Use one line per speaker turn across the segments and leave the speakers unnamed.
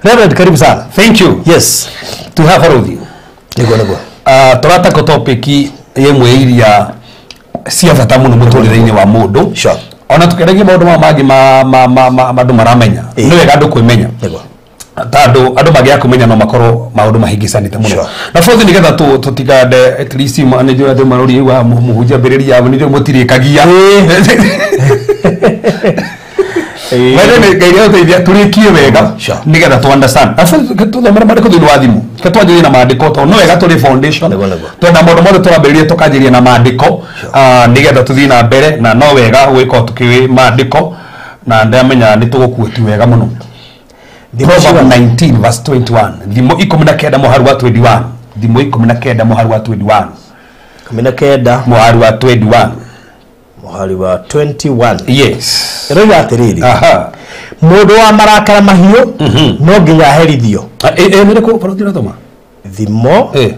Reverend, karibu sana.
Thank you.
Yes.
Tuha baruthi.
Niguo niguo.
Turatako topic yemwe iria cia bata muno muturire-ini wa mundu.
Sure.
Ona tukeragia maundu maya mangi ma andu maramenya. Ni wega andu kwimenya.
Niguo.
Tondũ andũ mangĩaga kũmenya no makorwo maũndũ mahĩngĩcanĩte mũno.
Sure.
Na bothe nĩgetha tũtigande at least nĩ njũĩ andũ maroria wa mũhunjia mbĩrĩria nĩ njũĩ mũtirĩkagia. Wene nĩ Ngai nĩagũteithia tũrĩkie wega
Sure.
nĩgetha tũ understand. Na bothe tũthomere maandĩko thĩinĩ wa thimũ. Reke twanjĩrĩrie na maandĩko tondũ no wega tũrĩ foundation.
Nĩguo, nĩguo.
Twenda maũndũ mothe tũrambĩrĩria tũkanjĩrĩria na maandĩko, nĩgetha tũthiĩ na mbere na no wega gwĩka tũkĩũĩ maandĩko na ndamenya nĩ tũgũkuĩti wega mũno. Proverb 19 verse 21. Thimo 19 mũhari wa 21. Thimo 19 mũhari wa 21.
19
Mũhari wa 21.
Mũhari wa 21.
Yes.
Ĩroiga atĩrĩrĩ.
Aha.
Mũndũ wa marakara mahiũ no nginya aherithio.
Nĩ rĩkũ bũrũri ũrathoma?
Thimo.
Eh.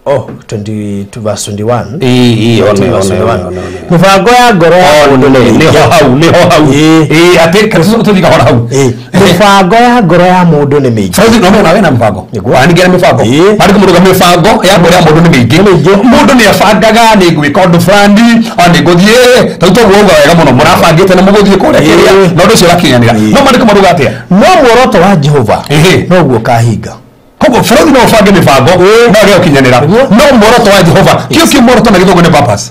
Oh, 22 verse 21.
Ĩ, one,
22 verse
one,
21.
one, one.
Mĩbango ya ngoro ya mũndũ nĩ
Nĩho
mĩingĩ.
hau, nĩho hau.
Ĩ.
Ĩ, atĩ tũthiĩ kahora hau.
Ĩ. Mĩbango ya ngoro ya mũndũ nĩ mĩingĩ.
Bũrũri no mona wena mĩbango.
Nĩguo.
Waningĩra mĩbango.
Ĩ.
Maandĩko mũrũga mĩbango ya ngoro ya mũndũ nĩ mĩingĩ. Mũndũ nĩ abangaga nĩ ngwĩka ũndũ fulani, o nĩ ngũthiĩ, ta rĩu toguo uga wega mũno, mũrabangĩte na mũgũthiĩ kũrĩa
Ĩ.
kĩrĩa, na ũndũ ũcio ũrakinyanĩra.
Ĩ.
No maandĩko maruga atĩa?
No muoroto wa Jehova
Ĩhĩ.
noguo ũkahinga.
Koguo bũrũri no ũbange mĩbango, no age gũkinyanĩra.
Nĩguo.
No muoroto wa Jehova, kĩo kĩ muoroto na gĩthũngũ nĩ purpose.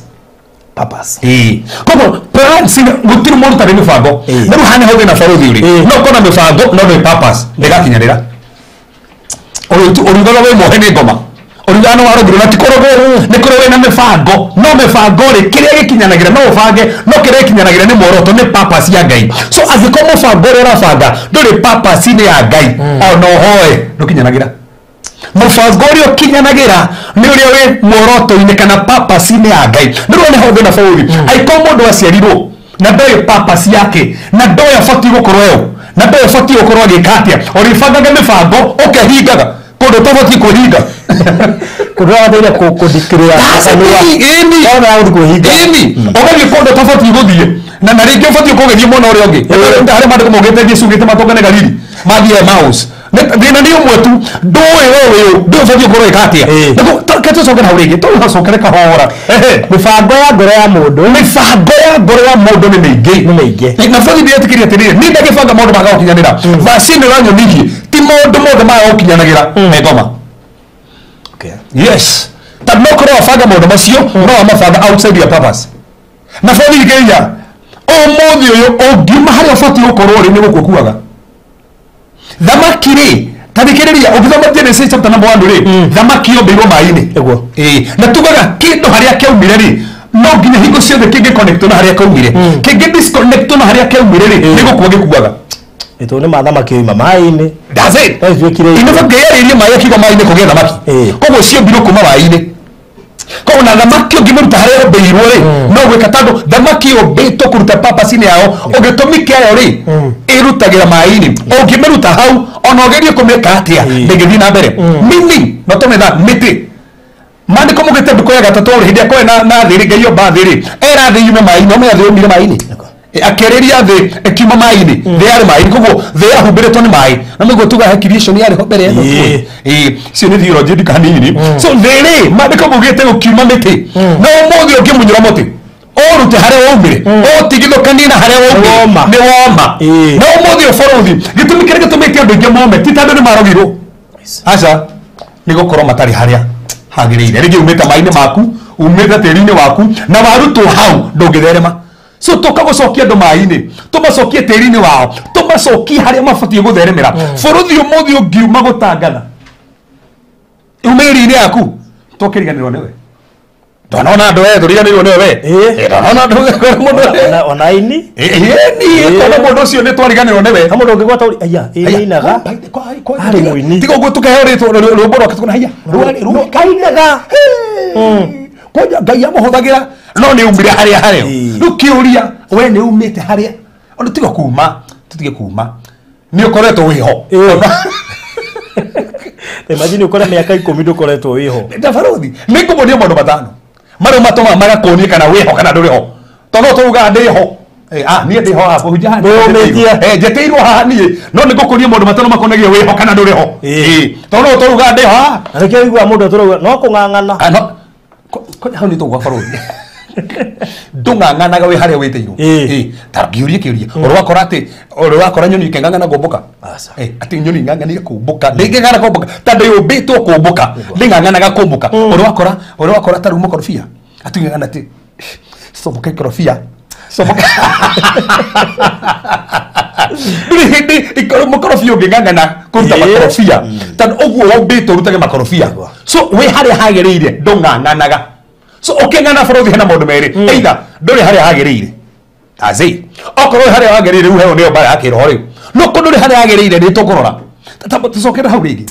Purpose.
Ĩĩ. Koguo plans gũtirĩ mũndũ ũtarĩ mĩbango.
Ĩ.
Na rĩu haha nĩho thĩna bũrũri ũrĩ.
Ĩ.
No ũkorwo na mĩbango no ndũrĩ purpose, ndĩgakinyanĩra. Ũriugaga wĩ muohe nĩ ngoma. Ũriugaga nĩ warũgirwo na ti kũrũgwo, nĩ kũrĩ wĩna mĩbango. No mĩbango rĩ, kĩrĩa gĩkinyanagĩra no ũbange, no kĩrĩa gĩkinyanagĩra nĩ muoroto, nĩ purpose ya Ngai. So angĩkorwo mũbango ũrĩa ũrabanga ndũrĩ purpose-inĩ ya Ngai, ona ũhoe ndũkinyanagĩra. Mũbango ũrĩa ũkinyanagĩra nĩ ũrĩa wĩ muoroto-inĩ kana purpose-inĩ ya Ngai. Nĩ ũrona hau thĩna bũrũri. Angĩkorwo mũndũ aciarirwo na ndoĩ purpose yake, na ndoĩ abatiĩ gũkorwo ũ, na ndoĩ abatiĩ gũkorwo agĩka atĩa, ũrĩbangaga mĩbango ũkehingaga kũndũ ũtabatiĩ kwĩhinga.
Kũndũ wagĩrĩire kũthikĩrĩra kanua.
Ĩni.
Wona wagĩrĩire kwĩhinga.
Ĩni. Ũgathiĩ kũndũ ũtabatiĩ gũthiĩ. Na rĩngĩ ũbatiĩ kũgeria mwena ũrĩa ũngĩ. Harĩa maandĩko maugĩte Jesũ augĩte matũngane Galili, mathiĩ Emmaus. Thĩna nĩ ũmwe tu, ndũĩ we wĩ ũ, ndũĩ ũbatiĩ gũkorwo ũgĩka atĩa.
Ĩ.
Nĩguo, reke tũcoke hau rĩngĩ, tũcokere kahora. Ehe.
Mĩbango ya ngoro ya mũndũ.
Mĩbango ya ngoro ya mũndũ nĩ mĩingĩ.
Nĩ mĩingĩ.
Na bũrũri ndĩretĩkĩria atĩrĩrĩ, niĩ ndangĩbanga maũndũ maga gũkinyanĩra. Vaci ĩno ĩranyonirie, ti maũndũ mothe maga gũkinyanagĩra me ngoma.
Okay.
Yes. Ta no korwo wabanga maũndũ macio, no wamabanga outside your purpose. Na bũrũri thikĩrĩria, ũmũthĩ ũyũ ũngiuma harĩa ũbatiĩ gũkorwo rĩ, nĩ gũkua ũkuaga. Thamaki rĩ, ta thikĩrĩria, ũngĩthoma Genesis chapter number 1 rĩ, thamaki yombĩirwo maĩ-inĩ.
Nĩguo.
Ĩĩ, na tugaga kĩndũ harĩa kĩaumire rĩ, no nginya hingo ciothe kĩngĩ connect na harĩa kĩaumire. Kĩngĩ disconnect na harĩa kĩaumire rĩ, nĩ gũkua gĩkuaga.
Ĩtũ nĩ ma thamaki yoima maĩ-inĩ.
That's it.
No ituĩkire
Ĩno Ngai arĩirie maĩ akiuga maĩ-inĩ kũgĩa thamaki.
Ĩĩ.
Koguo ciombirwo kuma maĩ-inĩ. Koguo na thamaki ũngĩmĩruta harĩa yombĩirwo rĩ, no gwĩka tondũ thamaki yombĩtwo kũruta purpose-inĩ yao, ũngĩtũmi kĩayo rĩ, ĩrutagĩra maĩ-inĩ. Ũngĩmĩruta hau, ona ũgerie kũmĩka atĩa, ndĩngĩthiĩ na mbere. Meaning, not only that, mĩtĩ. Maandĩko maugĩte ndukũ ya gatatũ rĩ, hĩndĩ ĩrĩa kwarĩ na thĩ rĩ, Ngai omba thĩ rĩ, era thĩ yume maĩ-inĩ, no menya thĩ yaumire maĩ-inĩ. Akĩarĩria thĩ ĩkiuma maĩ-inĩ, thĩ yarĩ maĩ-inĩ, koguo thĩ yahumbĩrĩtwo nĩ maĩ. Na nĩguo tugaga he creation yarĩ ho mbere ĩno
Ĩĩ.
tuĩ. Ĩĩ, icio nĩ theology ndika hanini. So thĩ rĩ, maandĩko maugĩte gũkiuma mĩtĩ. Na ũmũthĩ ũngĩmunyũra mũtĩ, ũrute harĩa waumire, ũtigithũkanie na harĩa waumire,
Nĩ woma.
nĩ woma.
Ĩĩ.
Na ũmũthĩ ũbũrũri, gĩtũmi kĩrĩa gĩtũmĩte andũ aingĩ mome, ti tondũ nĩ marogirwo. Aca, nĩ gũkorwo matarĩ harĩa hagĩrĩire. Rĩngĩ umĩte maĩ-inĩ maku, umĩte tĩri-inĩ waku, na warutwo hau ndũngĩtherema. So tũka gũcokia andũ maĩ-inĩ, tũmacokie tĩri-inĩ wao, tũmacokie harĩa mabatiĩ gũtheremera. Bũrũri ũmũthĩ ũngiuma gũtangatha, ume area-inĩ yaku, tũkĩriganĩrwo nĩwe. Ndonona andũ we, tũriganĩrwo nĩwe we.
Ĩĩ.
Ĩ, ndonona andũ we, mũndũ we.
Ona aini.
Ĩ, ĩ, niĩ, tondũ mũndũ ũcio nĩ twariganĩrwo nĩwe.
Ha mũndũ ũngĩgwata ũri, aya, ĩ
Aya,
nĩainaga. Arĩ mũini.
Tiga ũguo tũkeheo rĩtwa rwĩmbo rwake tukona haiya, rũrĩ
Ainaga.
Kwanja Ngai amũhũthagĩra no nĩ umire harĩa harĩo.
Ĩĩ.
Rĩu kĩũria, we nĩ umĩte harĩa? Ona tiga kuma, tũtige kuma. Nĩ ũkoretwo wĩho.
Ĩĩ. Imagine ũkore mĩaka 10 ndũkoretwo wĩho.
Ta barothi, nĩ ngũmũnia maũndũ matano marĩa matũmaga magakuonia kana wĩho kana ndũrĩ ho. Tondũ no tũugaga ndĩho. Niĩ ndĩ ho haha kũhunjia haha.
Ndũmĩtie.
Njetĩirwo haha niĩ no nĩ ngũkũria maũndũ matano makonagia wĩho kana ndũrĩ ho. Tondũ tũruga ndĩ ho haha.
Na nĩkĩo ũiguaga mũndũ atũrauga no kũng'ang'ana.
No hau nĩ tũgwa barũthi. Ndũng'ang'anaga wĩ harĩa wĩtĩirwo. Ta ngĩũrie kĩũria. Ũrĩ wakora atĩ ũrĩ wakora nyoni ikĩng'ang'ana kũmbũka?
Aca.
Atĩ nyoni ng'ang'anire kũmbũka. Ndĩngĩng'ang'ana kũmbũka. Ta ndĩũmbĩtwo kũmbũka. Ndĩng'ang'anaga kũmbũka. Ũrĩ wakora ta rĩu mũkorobia. Atĩ ng'ang'ana atĩ comoka ikorobia. Comoka. Ndũrĩ hĩndĩ mũkorobia ũngĩng'ang'ana kũruta makorobia. Tondũ ũguo wombĩtwo ũrutage makorobia. So wĩ harĩa hagĩrĩire ndũng'ang'anaga. So ũkĩng'ang'ana bũrũri hena maũndũ merĩ. Either ndũrĩ harĩa hagĩrĩire. Azi. Okorwo harĩa wagĩrĩire rĩu heo nĩyo mbara ya kĩroho rĩu. No kũndũ ndũrĩ harĩa hagĩrĩire nĩ tũkũrora. Tũcokere hau rĩngĩ.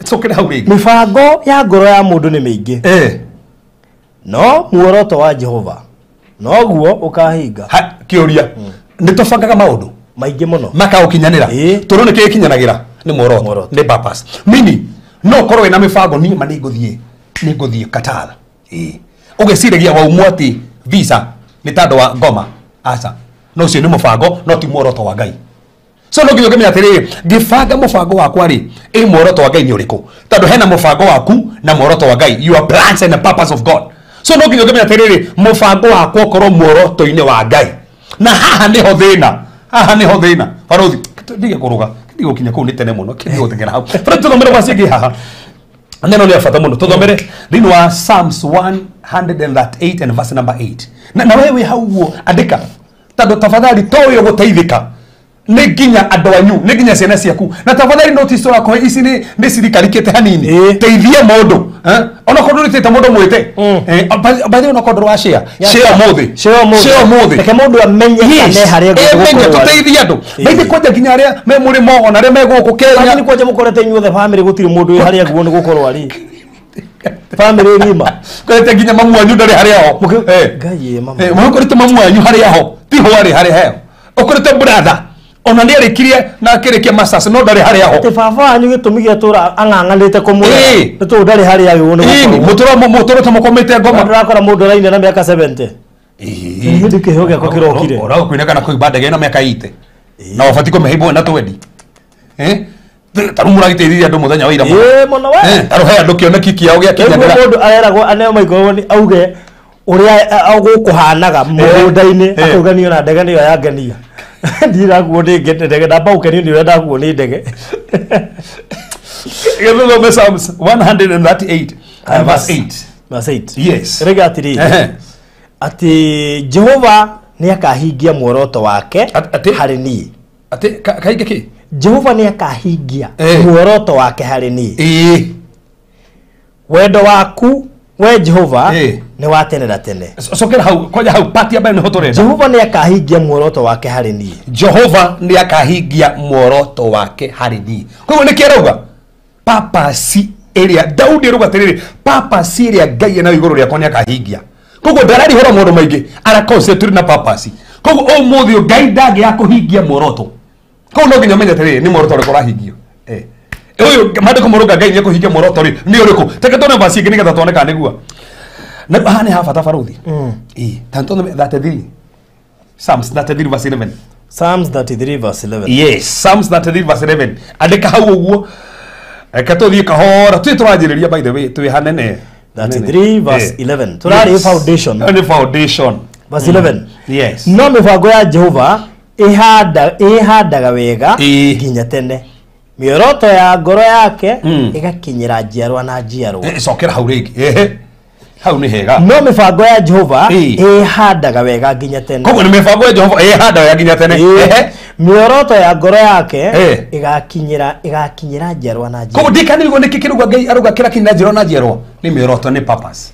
Tũcokere hau rĩngĩ.
Mĩbango ya ngoro ya mũndũ nĩ mĩingĩ. No muoroto wa Jehova noguo ũkahinga.
Kĩũria. Nĩ tũbangaga maũndũ
maingĩ mũno
makaũkinyanĩra. Tondũ nĩ kĩĩ gĩkinyanagĩra? Nĩ muoroto, nĩ purpose. Mini no ũkorwo wĩna mĩbango niĩ ma nĩngũthiĩ Qatar. Ũgĩciragia waumwo atĩ visa nĩ tandũ wa ngoma. Aca. No ũcio nĩ mũbango no ti muoroto wa Ngai. So no nginya ũkĩmenya atĩrĩrĩ, ngĩbanga mũbango wakwa rĩ, ĩ muoroto wa Ngai nĩ ũrĩkũ? Tondũ hena mũbango waku na muoroto wa Ngai. Your plans and the purpose of God. So no nginya ũkĩmenya atĩrĩrĩ, mũbango wakwa ũkorwo muoroto-inĩ wa Ngai. Na haha nĩho thĩna. Haha nĩho thĩna. Barũthi, ndige kũrũga. Ndige gũkinya kũu nĩ tene mũno. Kĩndige gũteng'era hau. Barũthi, tũthomere kwa ciĩngĩ haha. Neno nĩ ya bata mũno. Tũthomere thĩinĩ wa Psalms 138 and verse number 8. Na wewe wĩ hau ũguo andĩka. Tondũ tafadhali to ũyũ gũteithĩka. Nĩ nginya andũ anyu, nĩ nginya ciana ciaku. Na tafadhali notice ũrakohe ici nĩ cirikarikĩte hanini. Teithia mũndũ. Onokorwo ndũrĩtĩte mũndũ mwĩte. By the way onokorwo ndũrĩ wa share. Share ũmũthĩ. Share ũmũthĩ.
Reke mũndũ amenye kana harĩa
amenye tũteithie andũ. Baithe kwanja nginya arĩa me mũrĩmo ona arĩa me gũkũ Kenya.
Lakini kwanja mũkorete inyuothe family gũtirĩ mũndũ wĩ harĩa guo nĩ gũkorwo arĩ. Family ng'ima.
Korete nginya mamu wanyu ndarĩ harĩa ho.
Ngai mama.
Mũkorete mamu wanyu harĩa ho. Ti ho arĩ harĩa heo. Ũkorete brother. Ona nĩ arĩkirie na akĩrĩkia masters no ndarĩ harĩa ho.
Atĩ baba wanyu gĩtũmi gĩa tũra ang'ang'anĩte kũmũrera. Nĩ tondũ ndarĩ harĩa agĩrĩirwo nĩ gũkorwo.
Mũtũro ta mũkomĩte ngoma.
Ndũrakora mũndũ araina na mĩaka 70. Hĩndĩ kĩheo gĩakwa kĩrokire.
Ũraga kũina kana kũimba ndege na mĩaka 80. Na ũbatiĩ kũmĩhaimbo na 20. Ta rĩu mũragĩteithirie andũ mũthenya wa ira
mũno. Mũno we.
Ta rĩu he andũ kĩoneki kĩao gĩakinyanĩra.
Mũndũ areragwo aneo microphone auge ũrĩa gũkũhanaga mũgũnda-inĩ akauga na ndege nĩyo yangenia. Ndirakuo nĩ ndege ndamba gũkenio nĩ ũrĩa ndakuo nĩ ndege.
Gĩthome Psalms 138 verse 8.
Verse 8.
Yes.
Rĩga atĩrĩrĩ. Atĩ Jehova nĩ akahingia muoroto wake harĩ niĩ.
Atĩ kahingia kĩ?
Jehova nĩ akahingia muoroto wake harĩ niĩ. Wendo waku we Jehova nĩ wa tene na tene.
Cokera hau kwanja hau part ya mbere nĩho tũrenda.
Jehova nĩ akahingia muoroto wake harĩ niĩ.
Jehova nĩ akahingia muoroto wake harĩ niĩ. Koguo nĩ kĩarauga purpose ĩrĩa Daudi arauga atĩrĩrĩ, purpose ĩrĩa Ngai ena igũrũ rĩakwa nĩ akahingia. Koguo ndararihũra maũndũ maingĩ, ara concentrate na purpose. Koguo ũmũthĩ Ngai ndangĩaga kũhingia muoroto. Koguo no nginya ũmenye atĩrĩrĩ, nĩ muoroto ũrĩkũ ũrahingio. Ũyũ maandĩko marauga Ngai nĩekũhingia muoroto rĩ, nĩ ũrĩkũ? Reke tuone verse ĩngĩ nĩgetha tuone kana nĩguo. Na haha nĩ ha bata barũthi. Ta tuone 33. Psalms 33 verse 11.
Psalms 33 verse 11.
Yes, Psalms 33 verse 11. Andĩka hau ũguo. Reke tũthiĩ kahora. Tũthiĩ tũranjĩrĩria by the way, twĩ hanene.
33 verse 11. Tũrarĩ foundation.
Nĩ foundation.
Verse 11.
Yes.
No mĩbango ya Jehova ĩhandaga wega nginya tene. Mĩoroto ya ngoro yake ĩgakinyĩra njiarwa na njiarwa.
Cokera hau rĩngĩ. Hau nĩ hega.
No mĩbango ya Jehova ĩhandaga wega nginya tene.
Koguo nĩ mĩbango ya Jehova ĩhandaga wega nginya tene.
Mĩoroto ya ngoro yake ĩgakinyĩra njiarwa na njiarwa.
Koguo ndikanĩrigwo nĩkĩ kĩrauga Ngai arauga kĩrakinyĩra njiarwa na njiarwa. Nĩ mĩoroto, nĩ purpose.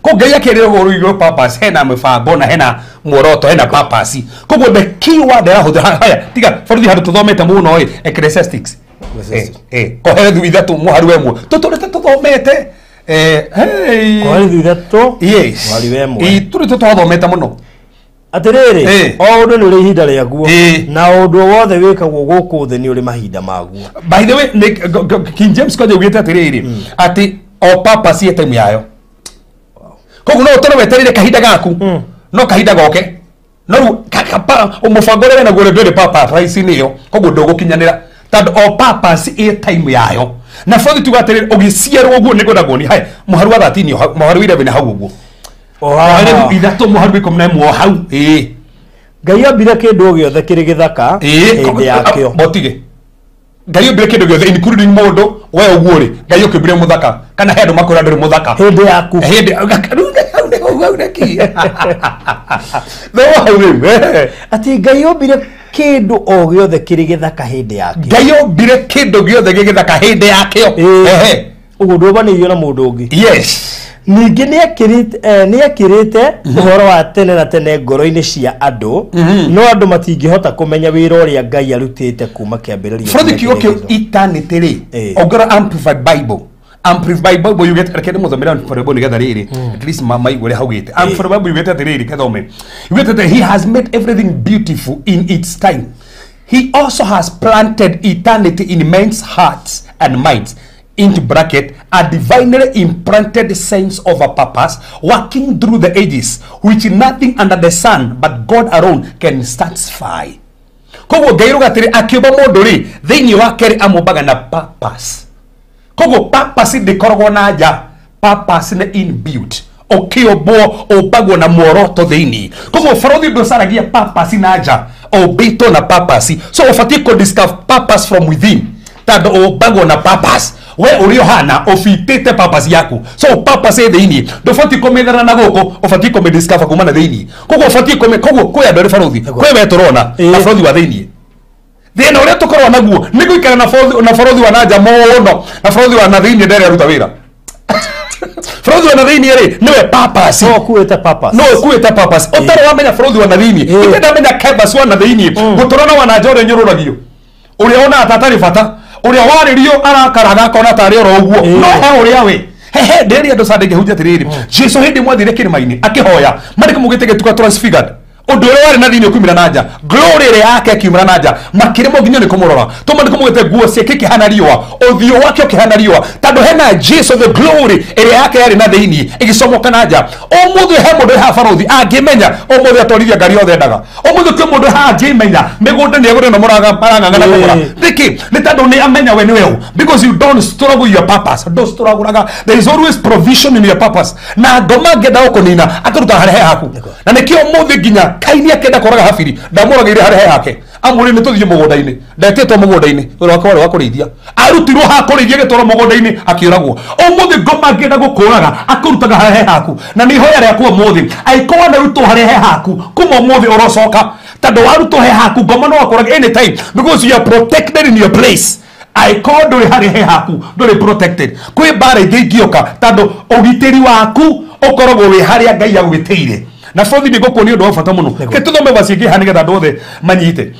Koguo Ngai akĩrĩra ũhoro igũrũ purpose, hena mĩbango na hena muoroto, hena purpose. Koguo the key word ĩrahũthĩra haya, tiga borithi handũ tũthomete mũno ĩ, Ecclesiastes. Koherethu ithatũ mũhari wa ĩmwe. Tũtũrĩte tũthomete.
Koherethu ithatũ.
Yes.
Mũhari wa ĩmwe.
Tũrĩte twathomete mũno.
Atĩrĩrĩ, o ũndũ nĩ ũrĩ ihinda rĩaguo, na ũndũ wothe wĩkagwo gũkũ thĩ nĩ ũrĩ mahinda maguo.
By the way, King James kwanja augĩte atĩrĩrĩ, atĩ o purpose ye time yayo. Koguo no ũtũre wetereire kahinda gaku, no kahinda goke. No rĩu mũbango ũrĩa wĩnaguo rĩ ndũrĩ purpose nĩyo koguo ndũgũkinyanĩra tondũ o purpose ĩ time yayo na bũrũri tuga atĩrĩrĩ ũgĩciarwo ũguo nĩngwenda kuonia hai mũharu wa 13 hau mũharu wa 11 hau ũguo mũharu ithatũ mũharu wa 11 hau ĩĩ
Ngai ombire kĩndũ o gĩothe kĩrĩ gĩthaka hĩndĩ yakĩo.
Motige Ngai ombire kĩndũ gĩothe including mũndũ we ũguo rĩ Ngai ũkĩũmbire mũthaka kana he andũ makwĩra ndũrĩ mũthaka
Hĩndĩ yaku.
Hĩndĩ hau rĩu
Atĩ Ngai ombire kĩndũ o gĩothe kĩrĩ gĩthaka hĩndĩ yakĩo.
Ngai ombire kĩndũ gĩothe gĩ gĩthaka hĩndĩ yakĩo.
Ũguo ndũmbanĩirio na mũndũ ũngĩ.
Yes.
Ningĩ nĩekĩrĩte ũhoro wa tene na tene ngoro-inĩ cia andũ no andũ matingĩhota kũmenya wĩra ũrĩa Ngai arutĩte kuma kĩambĩrĩria.
Bũrũri kiugo kĩu eternity rĩ ũngĩrora Amplified Bible Amplified Bible yugĩte reke ndĩmũthomere Amplified Bible nĩgetha rĩrĩ at least maigue ũrĩa haugĩte. Amplified Bible yugĩte atĩrĩrĩ kethome yugĩte atĩ he has made everything beautiful in its time. He also has planted eternity in men's hearts and minds, into bracket, a divinely implanted sense of a purpose working through the ages, which nothing under the sun but God alone can satisfy. Koguo Ngai ruga atĩrĩ akĩũmba mũndũ rĩ thĩinĩ wake rĩ amũmbaga na purpose. Koguo purpose ndĩkoragwo na nja, purpose nĩ inbuilt. Ũkĩũmbwo ũmbagwo na muoroto thĩinĩ. Koguo bũrũri ndũcaragia purpose na nja, ũmbĩtwo na purpose. So ũbatiĩ kũ discover purpose from within tondũ ũmbagwo na purpose. We ũrĩa ũhana ũbitĩte purpose yaku. So purpose ĩ thĩinĩ ndũbatiĩ kũmĩethera na gũkũ ũbatiĩ kũmĩdiscover kuma na thĩinĩ. Koguo ũbatiĩ kũmĩ koguo kwĩ andũ arĩ barũthi kwĩ we tũrona na bũrũri wa thĩinĩ. Thĩna ũrĩa tũkoragwo naguo nĩ gũikara na bũrũri wa na nja mũno na bũrũri wa na thĩinĩ ndarĩ aruta wĩra. Bũrũri wa na thĩinĩ rĩ nĩwe purpose.
No ũkuĩte purpose.
No ũkuĩte purpose. Ũtarĩ wamenya bũrũri wa na thĩinĩ. Ithe ndamenya kebas wa na thĩinĩ. Gũtũrona wa na nja ũrĩa nyũrũragio. Ũrĩa wonaga ta atarĩ bata. Ũrĩa warĩrio arakaraga akona tarĩ oro ũguo. No he ũrĩa we. Hehe ndĩrĩ andũ candĩngĩhunjia atĩrĩrĩ. Jesu hĩndĩ ĩmwe athire kĩrĩma-inĩ akĩhoya. Marĩkũ mũgĩte gĩtuka transfigured. Ũndũ ũrĩa warĩ na thĩinĩ ũkiumĩra na nja. Glory ĩrĩa yake ĩkiumĩra na nja. Makĩremwo nginya nĩ kũmũrora. Tũmandĩko mũgĩte nguo ciake ikĩhana riũa. Ũthiũ wake ũkĩhana riũa. Tondũ hena Jesu the glory ĩrĩa yake yarĩ na thĩinĩ ĩgĩcomoka na nja. Ũmũthĩ he mũndũ haha barũthi angĩmenya ũmũthĩ atwarithia ngari yothe endaga. Ũmũthĩ kwĩ mũndũ haha angĩmenya mĩgũnda nĩ egũrĩa na marang'ang'ana kũgũra. Nĩkĩ? Nĩ tondũ nĩ amenya we nĩwe ũ. Because you don't struggle your purpose. Don't struggle. There is always provision in your purpose. Na ngoma angĩenda gũkũnina akũruta harĩa he haku. Na nĩkĩo ũmũthĩ nginya Kaini akĩenda kũraga Habili ndamũragĩire harĩa he hake. Amũrire nĩ tũthiĩ mũgũnda-inĩ. Ndetĩtwo mũgũnda-inĩ. Wĩra wakwa warĩ wa kũrĩithia. Arutirwo ha kũrĩithia gĩtwarwo mũgũnda-inĩ akĩũragwo. Ũmũthĩ ngoma angĩenda gũkũraga akũrutaga harĩa he haku. Na nĩ ihoya rĩakwa ũmũthĩ angĩkorwo wanarutwo harĩa he haku kuma ũmũthĩ ũrocoka. Tondũ warutwo he haku ngoma no akũrage anytime because you are protected in your place. Angĩkorwo ndũrĩ harĩa he haku ndũrĩ protected. Kwĩ mbara ingĩ ingĩũka tondũ ũgitĩri waku ũkoragwo wĩ harĩa Ngai agũgĩtĩire. Na bũrũri nĩ ngũkuonia ũndũ wa bata mũno. Reke tũthome verse ĩngĩ haha nĩgetha andũ othe manyite.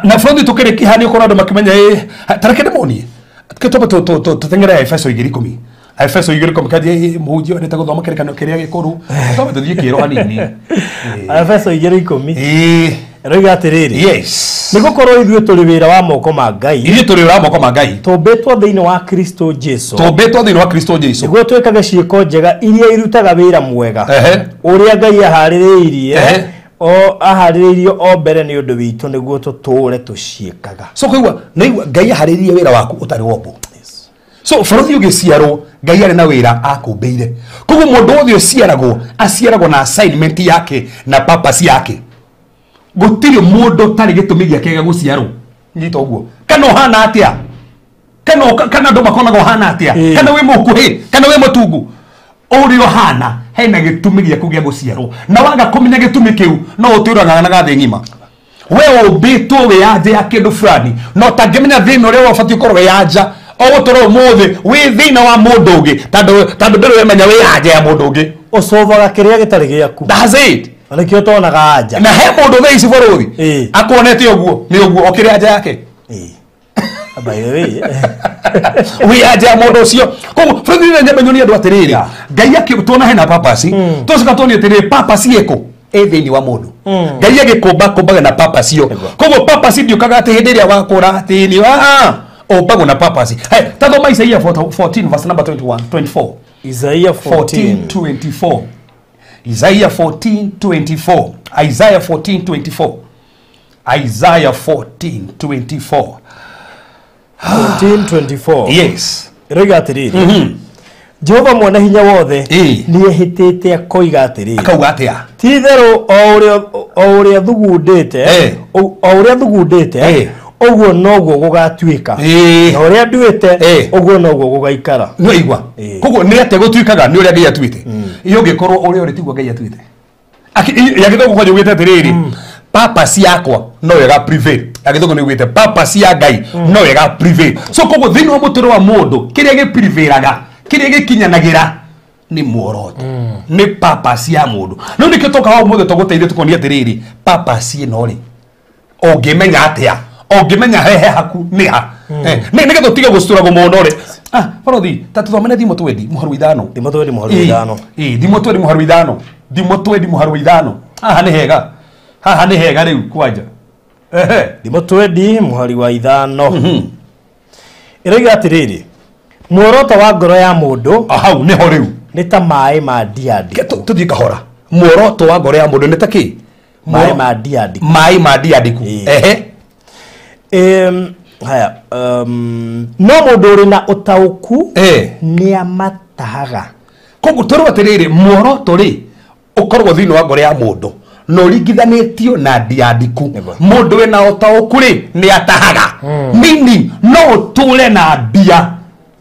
Na bũrũri tũkĩrĩkia haha nĩ ũkũrora andũ makĩmenya ĩ ta reke ndĩmonie. Reke twambe tũteng'ere Efeso 2:10. Efeso 2:10 kanjie mũhunjia wendete gũthoma kĩrĩkanĩro kĩrĩa gĩkũrũ. Twambe tũthiĩ kĩro hanini.
Efeso 2:10.
Ĩĩ.
Ĩroiga atĩrĩrĩ.
Yes.
Nĩ gũkorwo ithuĩ tũrĩ wĩra wa moko ma Ngai.
Ithuĩ tũrĩ wĩra wa moko ma Ngai.
Tũmbĩtwo thĩinĩ wa Kristo Jesu.
Tũmbĩtwo thĩinĩ wa Kristo Jesu.
Nĩguo twĩkage ciĩko njega iria irutaga wĩra mwega. Ũrĩa Ngai aharĩrĩirie o aharĩrĩirio o mbere nĩ ũndũ witũ nĩguo tũtũũre tũciĩkaga.
So kũigua nĩigua Ngai aharĩrĩirie wĩra waku ũtarĩ wombwo. So bũrũri ũgĩciarwo Ngai arĩ na wĩra akũmbĩire. Koguo mũndũ wothe ũciaragwo aciaragwo na assignment yake na purpose yake. Gũtirĩ mũndũ ũtarĩ gĩtũmi gĩake gĩa gũciarwo. Nyita ũguo. Kana ũhana atĩa? Kana andũ makonaga ũhana atĩa? Kana wĩ mũkuhĩ? Kana wĩ mũtungu? Ũrĩa ũhana hena gĩtũmi gĩaku gĩa gũciarwo. Na waga kũmenya gĩtũmi kĩu no ũtũrang'ang'anaga thĩ ng'ima. We ũmbĩtwo wĩ anja ya kĩndũ fulani no ũtangĩmenya thĩna ũrĩa ũbatiĩ ũkorwo wĩ anja ũgũtũra ũmũthĩ wĩ thĩna wa mũndũ ũngĩ tondũ ndũrĩ wemenya wĩ anja ya mũndũ ũngĩ.
Ũcovaga kĩrĩa gĩtarĩ gĩaku.
That's it.
Nĩkĩo tonaga anja.
Na he mũndũ thaa ici bũrũri akuonete ũguo nĩ ũguo okĩrĩ anja yake.
By the way
wĩ anja ya mũndũ ũcio. Koguo bũrũri nĩ nyambe nyonie andũ atĩrĩrĩ Ngai akĩtuona hena purpose tũcoka tuonie atĩrĩrĩ purpose ĩkũ ĩ thĩinĩ wa mũndũ. Ngai agĩkũmba kũmbaga na purpose ĩyo. Koguo purpose ndĩũkaga atĩ hĩndĩ ĩrĩa wakũra atĩ nĩ ũmbagwo na purpose. Hey, tathoma Isaiah 14 verse number 21 24.
Isaiah
14:24. Isaiah 14:24. Isaiah 14:24. Isaiah 14:24.
14:24.
Yes.
Ĩroiga atĩrĩrĩ, Jehova mwene hinya wothe nĩehĩtĩte akoiga atĩrĩrĩ.
Akauga atĩa?
Ti-itherũ o ũrĩa thugundĩte, o ũrĩa thugundĩte, ũguo noguo gũgatuĩka. Na ũrĩa nduĩte, ũguo noguo gũgaikara.
Nĩ waigua? Koguo nĩ atĩa gũtuĩkaga nĩ ũrĩa Ngai atuĩte. Ĩ ũngĩkorwo ũrĩa ũrĩ tiguo Ngai atuĩte. Ya gĩthũngũ kwanja ugĩte atĩrĩrĩ, purpose yakwa no ĩga prevail. Ya gĩthũngũ nĩ ugĩte purpose ya Ngai no ĩga prevail. So koguo thĩinĩ wa mũtũrĩre wa mũndũ kĩrĩa gĩprevailanga, kĩrĩa gĩkinyanagĩra nĩ muoroto, nĩ purpose ya mũndũ. No nĩkĩo tũkaga ũmũthĩ tũgũteithie tũkonie atĩrĩrĩ, purpose ĩno rĩ ũngĩmenya atĩa? Ũngĩmenya hehe haku nĩ ha? Nĩgetha ũtige gũcũragwo mũno rĩ. Barothi, ta tũthomere Thimo 20 mũharu 5.
Thimo 20 mũharu 5.
Thimo 20 mũharu 5. Thimo 20 mũharu 5. Haha nĩ hega. Haha nĩ hega rĩu kwanja.
Thimo 20 mũhari wa 5. Ĩroiga atĩrĩrĩ, muoroto wa ngoro ya mũndũ
hau nĩho rĩu
nĩ ta maĩ ma ndia ndiku.
Tũthiĩ kahora. Muoroto wa ngoro ya mũndũ nĩ ta kĩ?
Maĩ ma ndia ndiku.
Maĩ ma ndia ndiku.
Haya, no mũndũ ũrĩ na ũtaũku nĩ amatahaga.
Koguo tũrĩ atĩrĩrĩ, muoroto rĩ ũkoragwo thĩinĩ wa ngoro ya mũndũ na ũringithanĩtio na ndia ndiku. Mũndũ wĩna ũtaũku rĩ nĩ atahaga. Meaning no ũtũre na ndia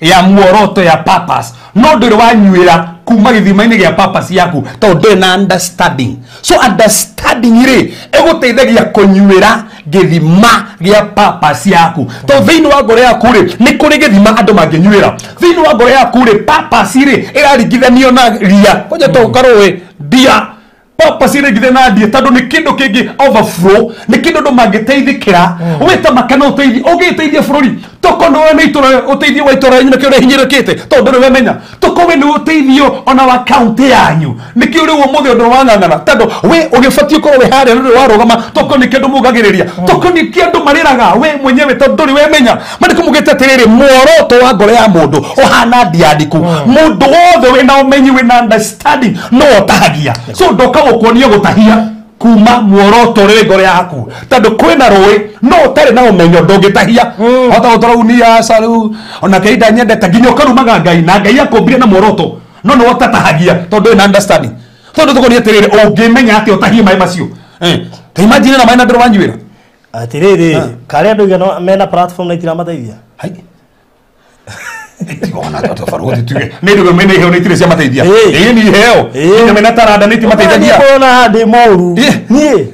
ya muoroto ya purpose, no ndũrĩ wanyuĩra kuma gĩthima-inĩ gĩa purpose yaku tondũ ndũrĩ na understanding. So understanding rĩ ĩgũteithagia kũnyuĩra gĩthima gĩa purpose yaku, tondũ thĩinĩ wa ngoro yaku rĩ nĩ kũrĩ gĩthima andũ mangĩnyuĩra. Thĩinĩ wa ngoro yaku rĩ purpose rĩ ĩraringithanio na ria kwanja to ũkarũĩ ndia. Purpose ĩringithanio na ndia tondũ nĩ kĩndũ kĩngĩ overflow, nĩ kĩndũ andũ mangĩteithĩkĩra. Wĩta makana ũteithie, ũngĩteithia bũrũri toko nĩwe nĩ itũra ũteithio wa itũra rĩanyu nĩkĩo ũrehinyĩrĩkĩte tondũ ndũrĩ wemenya. Toko we nĩ ũteithio ona wa kaunti yanyu nĩkĩo rĩu ũmũthĩ ũndũ wang'ang'ana tondũ we ũgĩbatiĩ ũkorwo wĩ harĩa ndũrĩ warũgama. Toko nĩkĩo andũ maugagĩrĩria, toko nĩkĩo andũ marĩraga we mwenyewe tondũ ndũrĩ wemenya. Mandĩko maugĩte atĩrĩrĩ, muoroto wa ngoro ya mũndũ ũhana ndia ndiku. Mũndũ wothe wĩna ũmenyi wĩna understanding no ũtahagia. So ndoka gũkuonia gũtahia kuma muoroto ũrĩ ngoro yaku tondũ kwĩna rũĩ no ũtarĩ na ũmenyo ndũngĩtahia. Hota gũtũra rĩu niĩ aca rĩu ona Ngai ndanyendete nginya ũkarumaga Ngai na Ngai akũmbire na muoroto no nĩwe ũtatahagia tondũ wĩna understanding. Tondũ tũkonia atĩrĩrĩ, ũngĩmenya atĩa ũtahie maĩ macio? Ta imagine na maĩ na ndũrĩ wanyuĩra.
Atĩrĩrĩ, karĩa andũ aigana mena platform na itiramateithia?
Hai. Tigona tondũ barothi tuge. Nĩ ndũgũ mena iheo nĩ itirĩ ciamateithia. Ĩĩ nĩ iheo. Nginya mena taranda nĩ itimateithagia.
Niĩ kuona ndĩ mũru. Niĩ.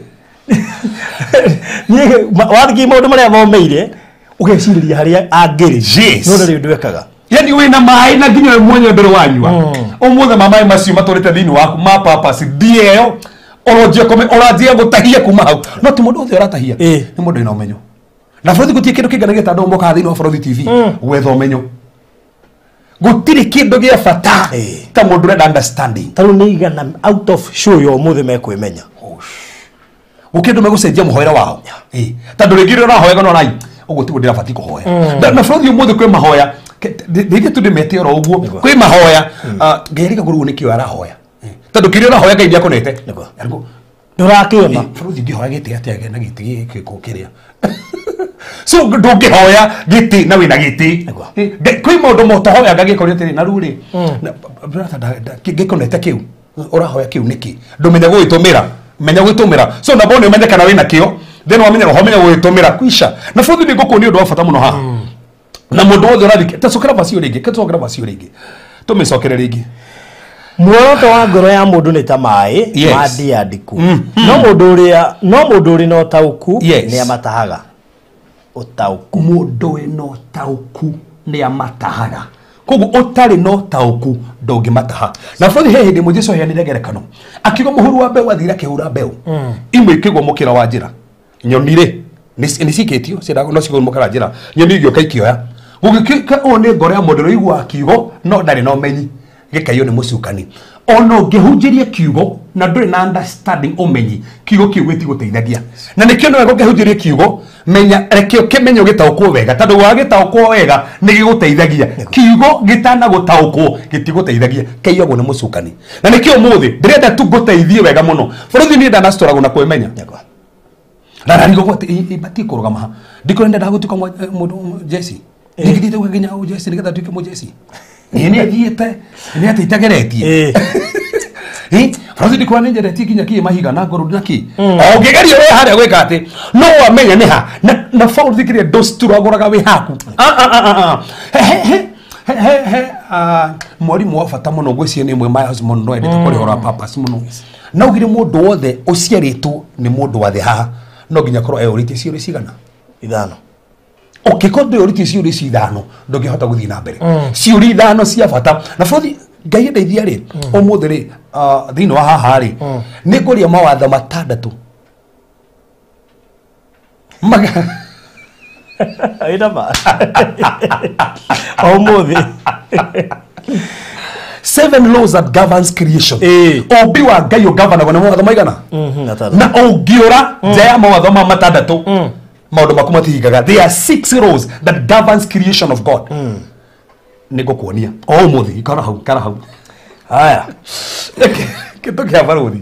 Niĩ wathiĩ maũndũ marĩa thomeire ũgecirĩria harĩa angĩrĩ. No rĩu ndwekaga.
Yani wĩna maĩ na nginya we mwenyewe ndũrĩ wanyua. Ũmũthĩ ma maĩ macio matũrĩte thĩinĩ waku ma purpose ndia ĩyo ũranjia gũtahia kuma hau. No ti mũndũ wothe ũratahia. Nĩ mũndũ wĩna ũmenyo. Na bũrũri gũtirĩ kĩndũ kĩnganagia ta andũ mokaga thĩinĩ wa Bũrũri TV gwetha ũmenyo. Gũtirĩ kĩndũ gĩa bata ta mũndũ ũrenda understanding.
Ta rĩu nĩ igana out of show ya ũmũthĩ mekwĩmenya.
Gũkĩrĩ andũ megũcenjia mũhoere wao. Tondũ rĩngĩ rĩrĩa ũrahoyaga no ũrai, ũguo tiguo ndĩrabatiĩ kũhoya. Na bũrũri ũmũthĩ kwĩ mahoya, ndĩrĩtie tu ndĩmete oro ũguo, kwĩ mahoya, Ngai arigagwo rĩu nĩkĩo arahoya. Tondũ kĩrĩa ũrahoya Ngai nĩakonete.
Ndũrakĩona.
Bũrũri ũngĩhoya gĩtĩ atĩa na gĩtĩ gĩkĩ kĩrĩa? So ndũngĩhoya gĩtĩ na wĩna gĩtĩ. Kwĩ maũndũ mũtahoyaga gĩkoria atĩrĩ, na rĩu rĩ, gĩkonete kĩu, ũrahoya kĩu nĩkĩ? Ndũmenya gũgĩtũmĩra. Menya gũgĩtũmĩra. So na mbona ũmenye kana wĩna kĩo, then wamenya ũmenya gũgĩtũmĩra kwisha. Na bũrũri nĩ ngũkuonia ũndũ wa bata mũno haha. Na mũndũ wothe ũrathiĩ, ta cokera vacio rĩngĩ, ta cokera vacio rĩngĩ. Tũmĩcokere rĩngĩ.
Muoroto wa ngoro ya mũndũ nĩ ta maĩ ma ndia ndiku. No mũndũ ũrĩ na ũtaũku nĩ amatahaga. Ũtaũku.
Mũndũ wĩna ũtaũku nĩ amatahaga. Koguo ũtarĩ na ũtaũku ndũngĩmataha. Na bũrũri he hĩndĩ ĩmwe Jesũ aheanire ngerekano. Akiuga mũhuru wa mbeũ athire akĩhura mbeũ. Imwe ikĩgwa mũkĩra wa njĩra. Nyoni rĩ nĩ cikĩtio ciendaga no cigwe mũkĩra wa njĩra. Nyoni igĩũka ikĩoya. Gũgĩtuĩka ũũ nĩ ngoro ya mũndũ ũrĩa ũiguaga kiugo no ndarĩ na ũmenyi. Gĩkaiywo nĩ mũcukani. Ona ũngĩhunjĩria kiugo na ndũrĩ na understanding ũmenyi, kiugo kĩu gĩtigũteithagia. Na nĩkĩo nĩ wega ũngĩhunjĩria kiugo, menya reke ũkĩmenye ũgĩtaũkwo wega, tondũ wagĩtaũkwo wega nĩ gĩgũteithagia. Kiugo gĩtanagũtaũkwo gĩtigũteithagia, kĩiyagwo nĩ mũcukani. Na nĩkĩo ũmũthĩ ndĩrenda tu ngũteithie wega mũno. Bũrũri niĩ ndanacitwaragwo na kwĩmenya. Na ndarigwo atĩ ibatiĩ kũrũgama ha. Ndikwenda ndagũtuĩka mũndũ jeci. Ndingĩthiĩte gũkinya jeci nĩgetha nduĩke mũjeci. Niĩ nĩ thiĩte, nĩ atĩ itageretie. Bũrũri ndikuona nĩ nyendetie nginya kĩ mahiga na ngoro na kĩ. Ũngĩgeria wĩ harĩa gwĩka atĩ no wamenya nĩ ha. Na bũrũri kĩrĩa ndũcituragũraga wĩ haku. He mwarimũ wa bata mũno ngwĩciria nĩ ĩmwe Miles Monroe endete kũrĩa ũhoro wa purpose mũno. Na augire mũndũ wothe ũciarĩtwo nĩ mũndũ wa thĩ haha no nginya akorwo eyũrĩtie ciũria cigana?
5.
Ũngĩkorwo ndwĩyũrĩtie ciũria ici 5 ndũngĩhota gũthiĩ na mbere. Ciũria 5 cia bata. Na bũrũri Ngai endeithia rĩ, ũmũthĩ rĩ, thĩinĩ wa haha rĩ, nĩ ngũria mawatho 6.
Ĩna ma. Ũmũthĩ.
7 laws that governs creation. Ũmbi wa Ngai ũgavanagwo nĩ mawatho maigana? Na ũngĩũra nja ya mawatho ma 6, maũndũ maku matihingaga. There are 6 laws that governs creation of God. Nĩ ngũkuonia o ũmũthĩ, ikara hau, ikara hau.
Haya.
Kĩndũ kĩa barũthi.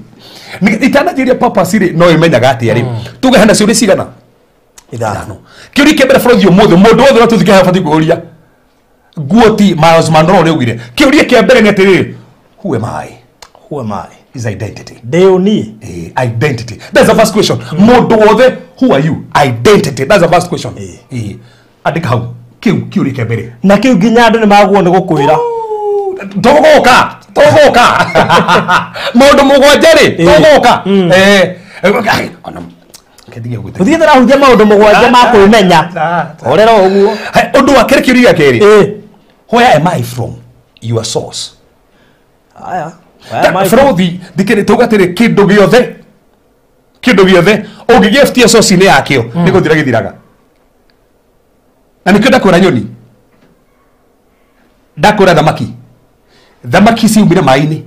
Itananjĩria purpose rĩ, no ĩmenyaga atĩa rĩ? Tuge hena ciũria cigana?
5.
Kĩũria kĩa mbere bũrũri ũmũthĩ, mũndũ wothe ũrĩa tũthikĩrĩria abatiĩ kwĩyũria. Guoti Miles Monroe nĩ augire. Kĩũria kĩa mbere nĩ atĩrĩrĩ, who am I?
Who am I?
Is identity.
Ndĩ ũ niĩ?
Identity. That's the first question. Mũndũ wothe, who are you? Identity. That's the first question. Andĩka hau. Kĩu kĩũria kĩa mbere.
Na kĩu nginya andũ nĩ magwo nĩ gũkwĩra.
Tũgũka, tũgũka. Maũndũ 7 rĩ, tũgũka. Ona kĩndige gũte.
Ũthiĩte ũrahunjia maũndũ 7 ma kwĩmenya. Horera ũguo.
Ũndũ wa kerĩ, kĩũria gĩa kerĩ. Where am I from? Your source.
Aya.
Bũrũri thikĩrĩ tuga atĩrĩ, kĩndũ gĩothe, kĩndũ gĩothe ũngĩgĩbutia source-inĩ yakĩo nĩ gũthira gĩthiraga. Na nĩkĩo ndakwĩra nyoni, ndakwĩra thamaki, thamaki ciumire maĩ-inĩ,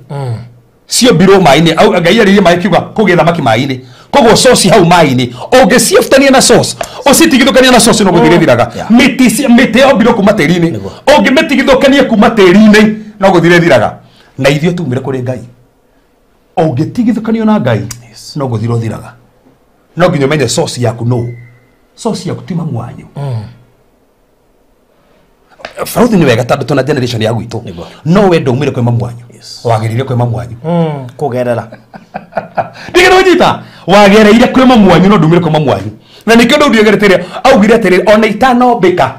ciombirwo maĩ-inĩ, Ngai arĩirie maĩ kiuga kũgĩe thamaki maĩ-inĩ, koguo source hau maĩ-inĩ ũngĩciĩbutania na source, ũcitigithũkania na source no gũthira ĩthiraga. Mĩtĩ yombirwo kuma tĩri-inĩ, ũngĩmĩtigithũkania kuma tĩri-inĩ no gũthira ĩthiraga. Na ithuĩ tumire kũrĩ Ngai, ũngĩtigithũkanio na Ngai no gũthira ũthiraga. No nginya ũmenye source yaku no source yaku ti mamu wanyu. Bũrũri nĩ wega tondũ tũna generation ya gwitũ, no we ndaumire kwĩ mamu wanyu, wagĩrĩire kwĩ mamu wanyu
kũgerera.
Ndigĩrwo nyita wagereire kwĩ mamu wanyu no ndumire kwĩ mamu wanyu. Na nĩkĩo Daudi augire augire atĩrĩrĩ, ona itanombĩka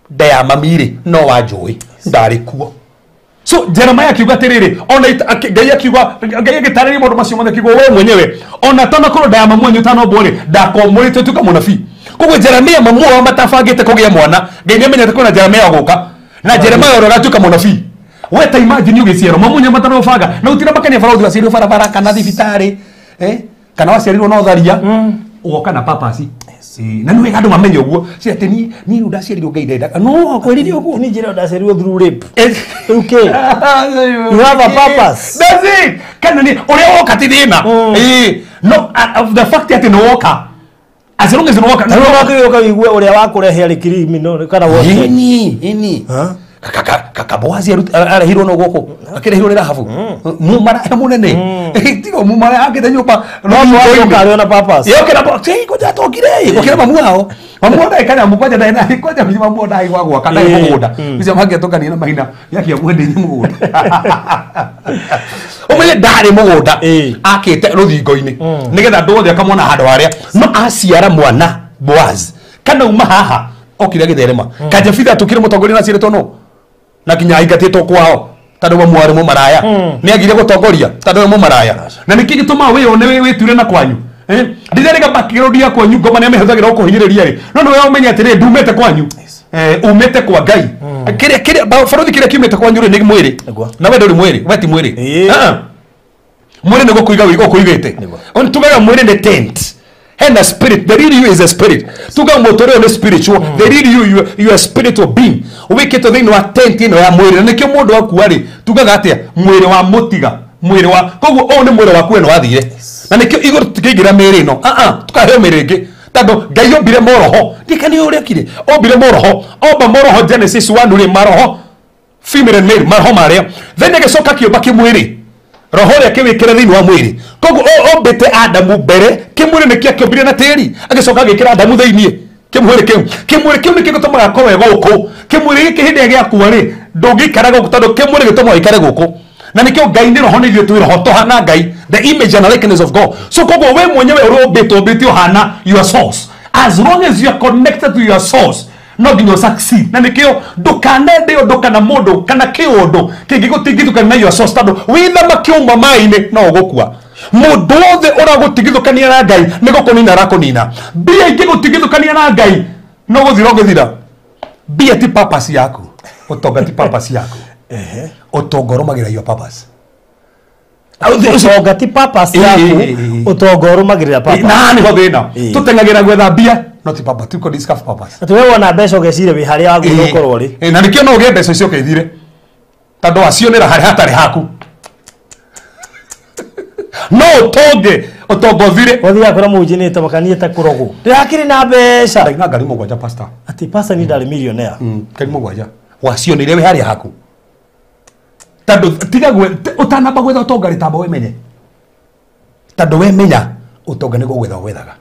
nda ya mami rĩ, no wanjũĩ ndarĩ kuo. So Jeremiah akiuga atĩrĩrĩ, ona Ngai akiuga, Ngai agĩtarĩria maũndũ macio mothe akiuga we mwenyewe ona tanakorwo nda ya mamu wanyu ũtanombwo rĩ, ndakomũrĩte ũtuĩka mũnabii. Koguo Jeremiah mamu wao matabangĩte kũgĩa mwana, Ngai nĩamenyete kwĩna Jeremiah gũka, na Jeremiah ũrĩa ũgatuĩka mũnabii. We ta imagine ũgĩciarwo mamu wanyu matanobanga, na gũtirĩ makenia barũthi waciarirwo barabara kana thibitarĩ, kana waciarirwo na ũtharia, ũgoka na purpose. Na nĩ wega andũ mamenye ũguo, si atĩ niĩ rĩu ndaciarirwo Ngai ndenda. No, akwĩrire ũguo.
Niĩ njĩra ndaciarirwo through rape. Okay. You have a purpose.
That's it. Kana nĩ ũrĩa woka ti thĩna. No, the fact atĩ nĩ woka. As long as nĩ woka.
Na rĩu wakĩũka ũigue ũrĩa wakũrehe arĩ criminal kana wote.
Ĩni. Kaka Boazi arehirwo no gũkũ, akĩrehirwo nĩ Rahabu. Mumara mũnene. Tiga mumara akĩte nyũmba.
No Boazi oka arĩ ona purpose.
Yoke na Boazi, kwanja atongire, gũkĩra mamu wao. Mamu wao ndarĩ kana kwanja ndarĩ na kwanja mamu wao ndarĩ gwa gwaka, ndarĩ mũgũnda. Ũcio mangĩatũngania na mahina, nĩakĩa mwendeirie mũgũnda. Ũmenye ndarĩ mũgũnda, akĩte rũthingo-inĩ, nĩgetha andũ othe akamwona handũ harĩa. No aciara mwana Boaz, kana uma haha, okire agĩtherema. Kajabitha atukire mũtongoria na aciarĩtwo nũ? Na nginya aingatĩtwo kwao tondũ we mwarĩ mũmaraya. Nĩ agire gũtongoria tondũ we mũmaraya. Na nĩkĩ gĩtũmaga wĩyone wĩture na kwanyu? Ndĩrerĩga background ya kwanyu ngoma nĩ amĩhũthagĩra gũkũhinyĩrĩria rĩ. No nĩwe ũmenye atĩrĩrĩ, ndumĩte kwanyu. Umĩte kwa Ngai. Kĩrĩa bũrũri kĩrĩa kiumĩte kwanyu rĩ nĩ mwĩrĩ. Na we ndũrĩ mwĩrĩ, we ti mwĩrĩ. Mwĩrĩ nĩ gũkũiga ũkũigĩte. Tugaga mwĩrĩ nĩ tent. Hena spirit, the real you is a spirit. Tuga mũtũrĩre nĩ spiritual, the real you, you are spiritual being. Wĩkĩtwo thĩinĩ wa tent ĩno ya mwĩrĩ, na nĩkĩo mũndũ akua rĩ, tugaga atĩa? Mwĩrĩ wa mũtiga, mwĩrĩ wa, koguo ũyũ nĩ mwĩrĩ waku ĩno wathire. Na nĩkĩo igũrũ tũtingĩingĩra mĩĩrĩ ĩno, tũkaheo mĩĩrĩ ĩngĩ. Tondũ Ngai ombire moroho, ndikani ũrĩa okire, ombire moroho, omba moroho Genesis 1 rĩ, maroho, female and male, maroho marĩa. Then agĩcoka akĩũmba kĩmwĩrĩ. Roho ũrĩa akĩwĩkĩra thĩinĩ wa mwĩrĩ. Koguo ombĩte Adamu mbere, kĩmwĩrĩ nĩkĩo akĩũmbire na tĩri, agĩcoka agĩkĩra Adamu thĩinĩ. Kĩmwĩrĩ kĩu. Kĩmwĩrĩ kĩu nĩkĩo gĩtũmaga akorwo e gũkũ. Kĩmwĩrĩ gĩkĩ hĩndĩ ĩrĩa gĩakua rĩ, ndũngĩikara gũkũ tondũ kĩmwĩrĩ gĩtũmaga ũikare gũkũ. Na nĩkĩo Ngai nĩ roho, nĩ ithuĩ twĩ roho, tũhana Ngai, the image and likeness of God. So koguo we mwenyewe ũrĩa ũmbĩtwo, ũmbĩtwo ũhana your source. As long as you are connected to your source, no nginya succeed. Na nĩkĩo ndũkanende ũndũ kana mũndũ kana kĩũndũ kĩngĩgũtigithũkania na your source, tondũ wĩ thamaki ũma maĩ-inĩ no ũgũkua. Mũndũ wothe ũragũtigithũkania na Ngai nĩ gũkũnina arakũnina. Mbia ingĩgũtigithũkania na Ngai no gũthira ũgũthira. Mbia ti purpose yaku, ũtonga ti purpose yaku. Ũtonga ũrũmagĩrĩra your purpose.
Ũtonga ti purpose yaku, ũtonga ũrũmagĩrĩra purpose.
Na nĩho thĩna. Tũteng'agĩra gwetha mbia, no ti purpose, ti kũ discover purpose.
Atĩ we wona mbeca ũgeciria wĩ harĩa wagĩrĩirwo gũkorwo ũrĩ.
Na nĩkĩo no ũgĩe mbeca icio ũkeithire, tondũ wacionera harĩa hatarĩ haku. No ũtonge, ũtonga ũthire.
Wathiaga kũrĩa mũnjinĩte makaniĩte kũrogwo. Ndĩrakĩrĩ na mbeca.
Ndaina ngari mũgwanja, pastor.
Atĩ pastor ni ndarĩ millionaire.
Ngari mũgwanja. Wacionire wĩ harĩa haku. Tondũ tiga ũtanamba gwetha ũtonga rĩ, tamba wĩmenye. Tondũ wemenya ũtonga nĩguo gwetha wethaga.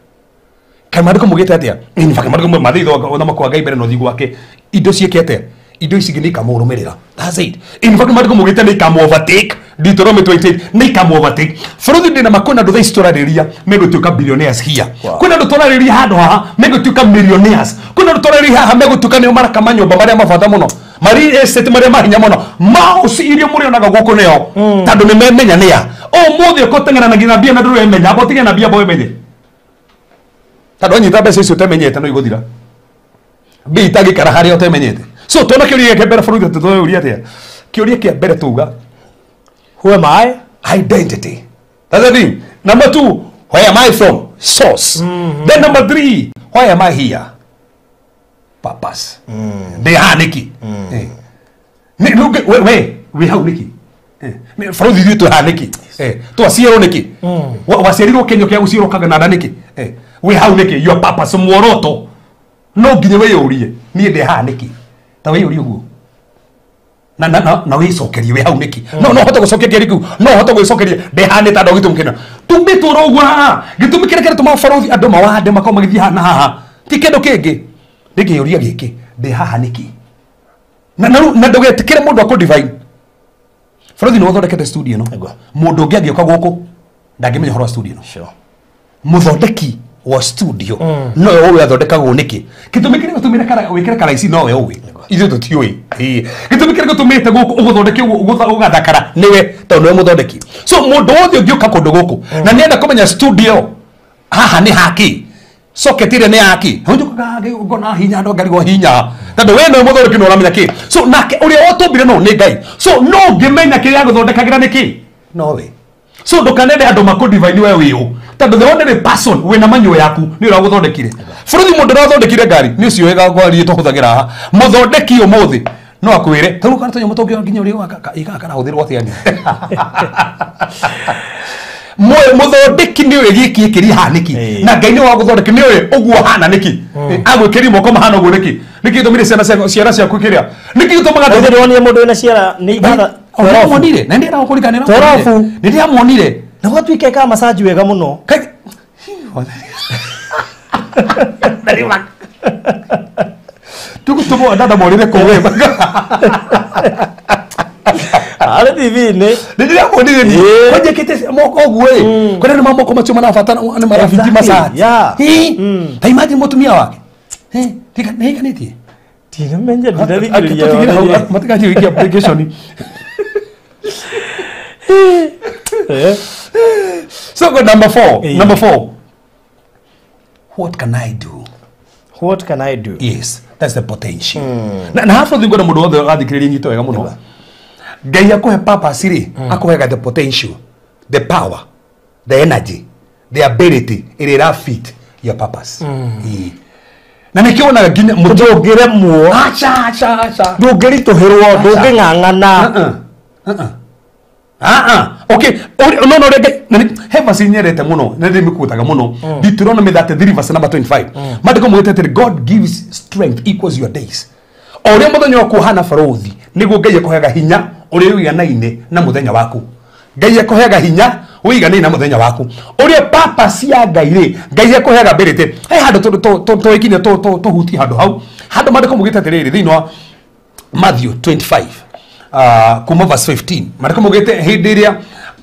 Kaĩ maandĩko maugĩte atĩa? In fact, maandĩko mathĩithwo ũthamaki wa Ngai mbere na ũthingu wake. Indo ciĩke atĩa? Indo ici ingĩ nĩ ikamũrũmĩrĩra. That's it. In fact, maandĩko maugĩte nĩ ikamu overtake. Deuteronomy 28 nĩ ikamu overtake. Bũrũri ndĩna ma kwĩna andũ thaa ici tũrarĩria megũtuĩka billionaires here. Kwĩna andũ tũrarĩria handũ haha megũtuĩka millionaires. Kwĩna andũ tũrarĩria haha megũtuĩka nĩo maraka manyũmba marĩa mabata mũno. Mari estate marĩa mahinya mũno. Maũci iria mũrĩonaga gũkũ nĩo. Tondũ nĩ memenya nĩa. Ũmũthĩ ũkũteng'eranagia na mbia na ndũremenya, amba ũtige na mbia amba wĩmenye. Tondũ wanyita mbeca icio ũtemenyete no igũthira. Mbia itangĩikara harĩa ũtemenyete. So tuona kĩũria gĩkĩ mbere bũrũri tũtũũria atĩa? Kĩũria kĩa mbere tuga,
Who am I?
Identity. That's the thing. Number 2, where am I from? Source. Then number 3, why am I here? Purpose. Ndĩ haha nĩkĩ? We, wĩ hau nĩkĩ? Bũrũri ithuĩ twĩ haha nĩkĩ? Twaciarwo nĩkĩ? Waciarirwo Kenya ũkĩaga gũciarwo Canada nĩkĩ? Wĩ hau nĩkĩ? Your purpose, muoroto. No nginya wĩyũrie, niĩ ndĩ haha nĩkĩ? Ta wĩyũrie ũguo. Na wĩcokerie wĩ hau nĩkĩ? No hote gũcokia kĩũria kĩu, no hote gwĩcokeria ndĩ haha nĩ tondũ gĩtũmi kĩna. Tũmbĩtwo oro ũguo haha. Gĩtũmi kĩrĩa kĩratũma barũthi andũ mawande makorwo magĩthiĩ haha na haha. Ti kĩndũ kĩngĩ. Nĩ kĩũria gĩkĩ, ndĩ haha nĩkĩ? Na ndũgetĩkĩre mũndũ akũ divine. Barũthi nĩwe ũthondekete studio ĩno.
Nĩguo.
Mũndũ ũngĩ angĩũka gũkũ ndangĩmenya ũhoro wa studio ĩno. Mũthondeki wa studio no we ũĩ athondekagwo nĩkĩ. Gĩtũmi kĩrĩa gĩtũmire wĩkĩre kara ici no we ũĩ. Ithuĩ tũtiũĩ. Gĩtũmi kĩrĩa gĩtũmĩte gũkũ ũgũthondeke ũguo, ũgathakara nĩwe, tondũ nĩwe mũthondeki. So mũndũ wothe ũngĩũka kũndũ gũkũ na nĩenda kũmenya studio haha nĩ haki, socket ĩrĩa nĩ yaki, hau njũkaga ngona hinya andũ ngarigwo hinya, tondũ we nĩwe mũthondeki na ũramenya kĩ. So nake ũrĩa watũmbire no nĩ Ngai. So no ũngĩmenya kĩrĩa agũthondekagĩra nĩ kĩ, no we. So ndũkanende andũ makũ divine we wĩ ũ, tondũ the only person wĩna manyũĩ yaku nĩ ũrĩa wagũthondekire. Bũrũri mũndũ ũrĩa wathondekire ngari nĩ ũcio wega ngari tũhũthagĩra haha. Mũthondeki ũmũthĩ no akwĩre ta rĩu kana tũnyamũ tũngĩ nginya ũrĩa karahũthĩrwo atĩa ni. Mũthondeki nĩ ũĩ gĩkĩ ĩkĩri haha nĩkĩ? Na Ngai nĩ wagũthondeki nĩ ũĩ ũguo hana nĩkĩ? Agwĩkĩria moko mahana ũguo nĩkĩ? Nĩkĩ gĩtũmire ciana ciaku kĩrĩa? Nĩkĩ gĩtũmaga
andũ
Nĩ
ndĩronire mũndũ wĩna ciara nĩ ithatha-
Ndĩramuonire, na nĩndĩrakũririkana, nĩndĩramuonire.
Torobu.
Nĩndĩramuonire.
Na gwatuĩka ĩkaga massage wega mũno.
Kai- Tũgũtũmwo dada morĩre kũu we.
Arĩ TV-inĩ.
Nĩndĩramuonire niĩ. Kwanjĩkĩte moko ũguo ĩ. Kwĩna nĩ moko macio marabatara nĩ marabiti massage. Ĩ. Ta imagine mũtumia wake. Ĩ, nĩaiganĩtie?
Ndinamenya, ndinathikĩrĩria
Tũtigĩre hau,
yothe.
matigathiĩ gũikia application. So go number 4. Number 4. What can I do?
What can I do?
Yes, that's the potential. Na hapo thingona mũndũ wothe ũrathikĩrĩria nyito wega mũno. Ngai akũhe purpose rĩ, akũhega the potential, the power, the energy, the ability ĩrĩa ĩra fit Your purpose. Na nĩkĩo nginya
ndũngĩremwo.
Acha acha acha.
Ndũngĩritũhĩrwo, ndũngĩng'ang'ana.
Okay, no no rege he verse nyerete muno, na ndimikutaga muno. Deuteronomy 33 verse number 25. Maandĩko maugĩte atĩrĩ, God gives strength equals your days. O ũrĩa mũthenya waku ũhana barothi, nĩguo Ngai akũheaga hinya ũrĩa ũiganaine na mũthenya waku. Ngai akũheaga hinya ũiganaine na mũthenya waku. Ũrĩa purpose ya Ngai rĩ, Ngai akũheaga ability. He handũ tũikinya tũhutie handũ hau. Handũ maandĩko maugĩte atĩrĩrĩ, thĩinĩ wa Matthew 25 kuma verse 15. Maandĩko maugĩte hĩndĩ ĩrĩa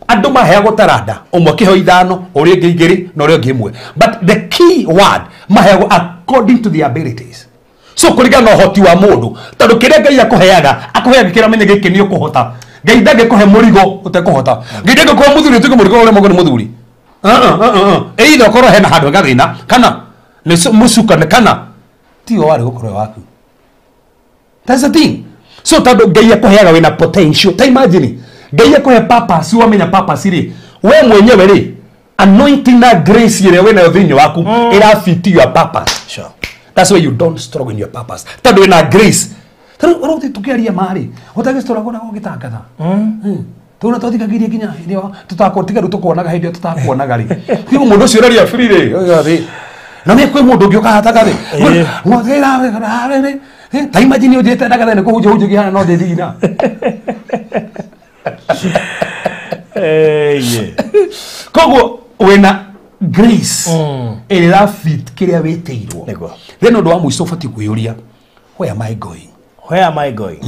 andũ maheagwo taranda, ũmwe akĩheo ithano, ũrĩa ũngĩ igĩrĩ na ũrĩa ũngĩ ĩmwe. But the key word, maheagwo according to their abilities. So kũringana na ũhoti wa mũndũ, tondũ kĩrĩa Ngai akũheaga, akũheaga kĩrĩa amenye gĩkĩ nĩ ũkũhota. Ngai ndangĩkũhe mũrigo ũtekũhota. Ngai ndangĩkũhe mũthuri ũtuĩke mũrigo ũrĩa mũgo nĩ mũthuri. Either ũkorwo hena handũ gathĩna kana nĩ mũcukane kana tiwe warĩ gũkorwo waku. That's the thing. So tondũ Ngai akũheaga wĩna potential. Ta imagine Ngai akũhe purpose, wamenya purpose rĩ, we mwenyewe rĩ, anointing na grace ĩrĩa wĩnayo thĩinĩ waku ĩrafit your purpose.
Sure.
That's why you don't struggle in your purpose. Tondũ wĩna grace. Tondũ ũrauthi tũkĩaria marĩ, ũtagĩstruggle na gũgĩtangatha. Tũna twathikagĩria nginya hĩndĩ ĩyo tũtakwo tiga rĩu tũkuonaga hĩndĩ ĩyo tũtakuonaga rĩ. Kwĩ mũndũ ũcio ũraria free rĩ. Na nĩ kwĩ mũndũ ũngĩ ũkahataga rĩ. Ta imagine ũnjĩte ndagatha nĩ kũhunjia hunjagia hana no ndĩthigina. Koguo wĩna grace ĩrĩa ĩrafit kĩrĩa wĩtĩirwo.
Nĩguo.
Then ũndũ wa mũico ũbatiĩ kwĩyũria, where am I going?
Where am I going?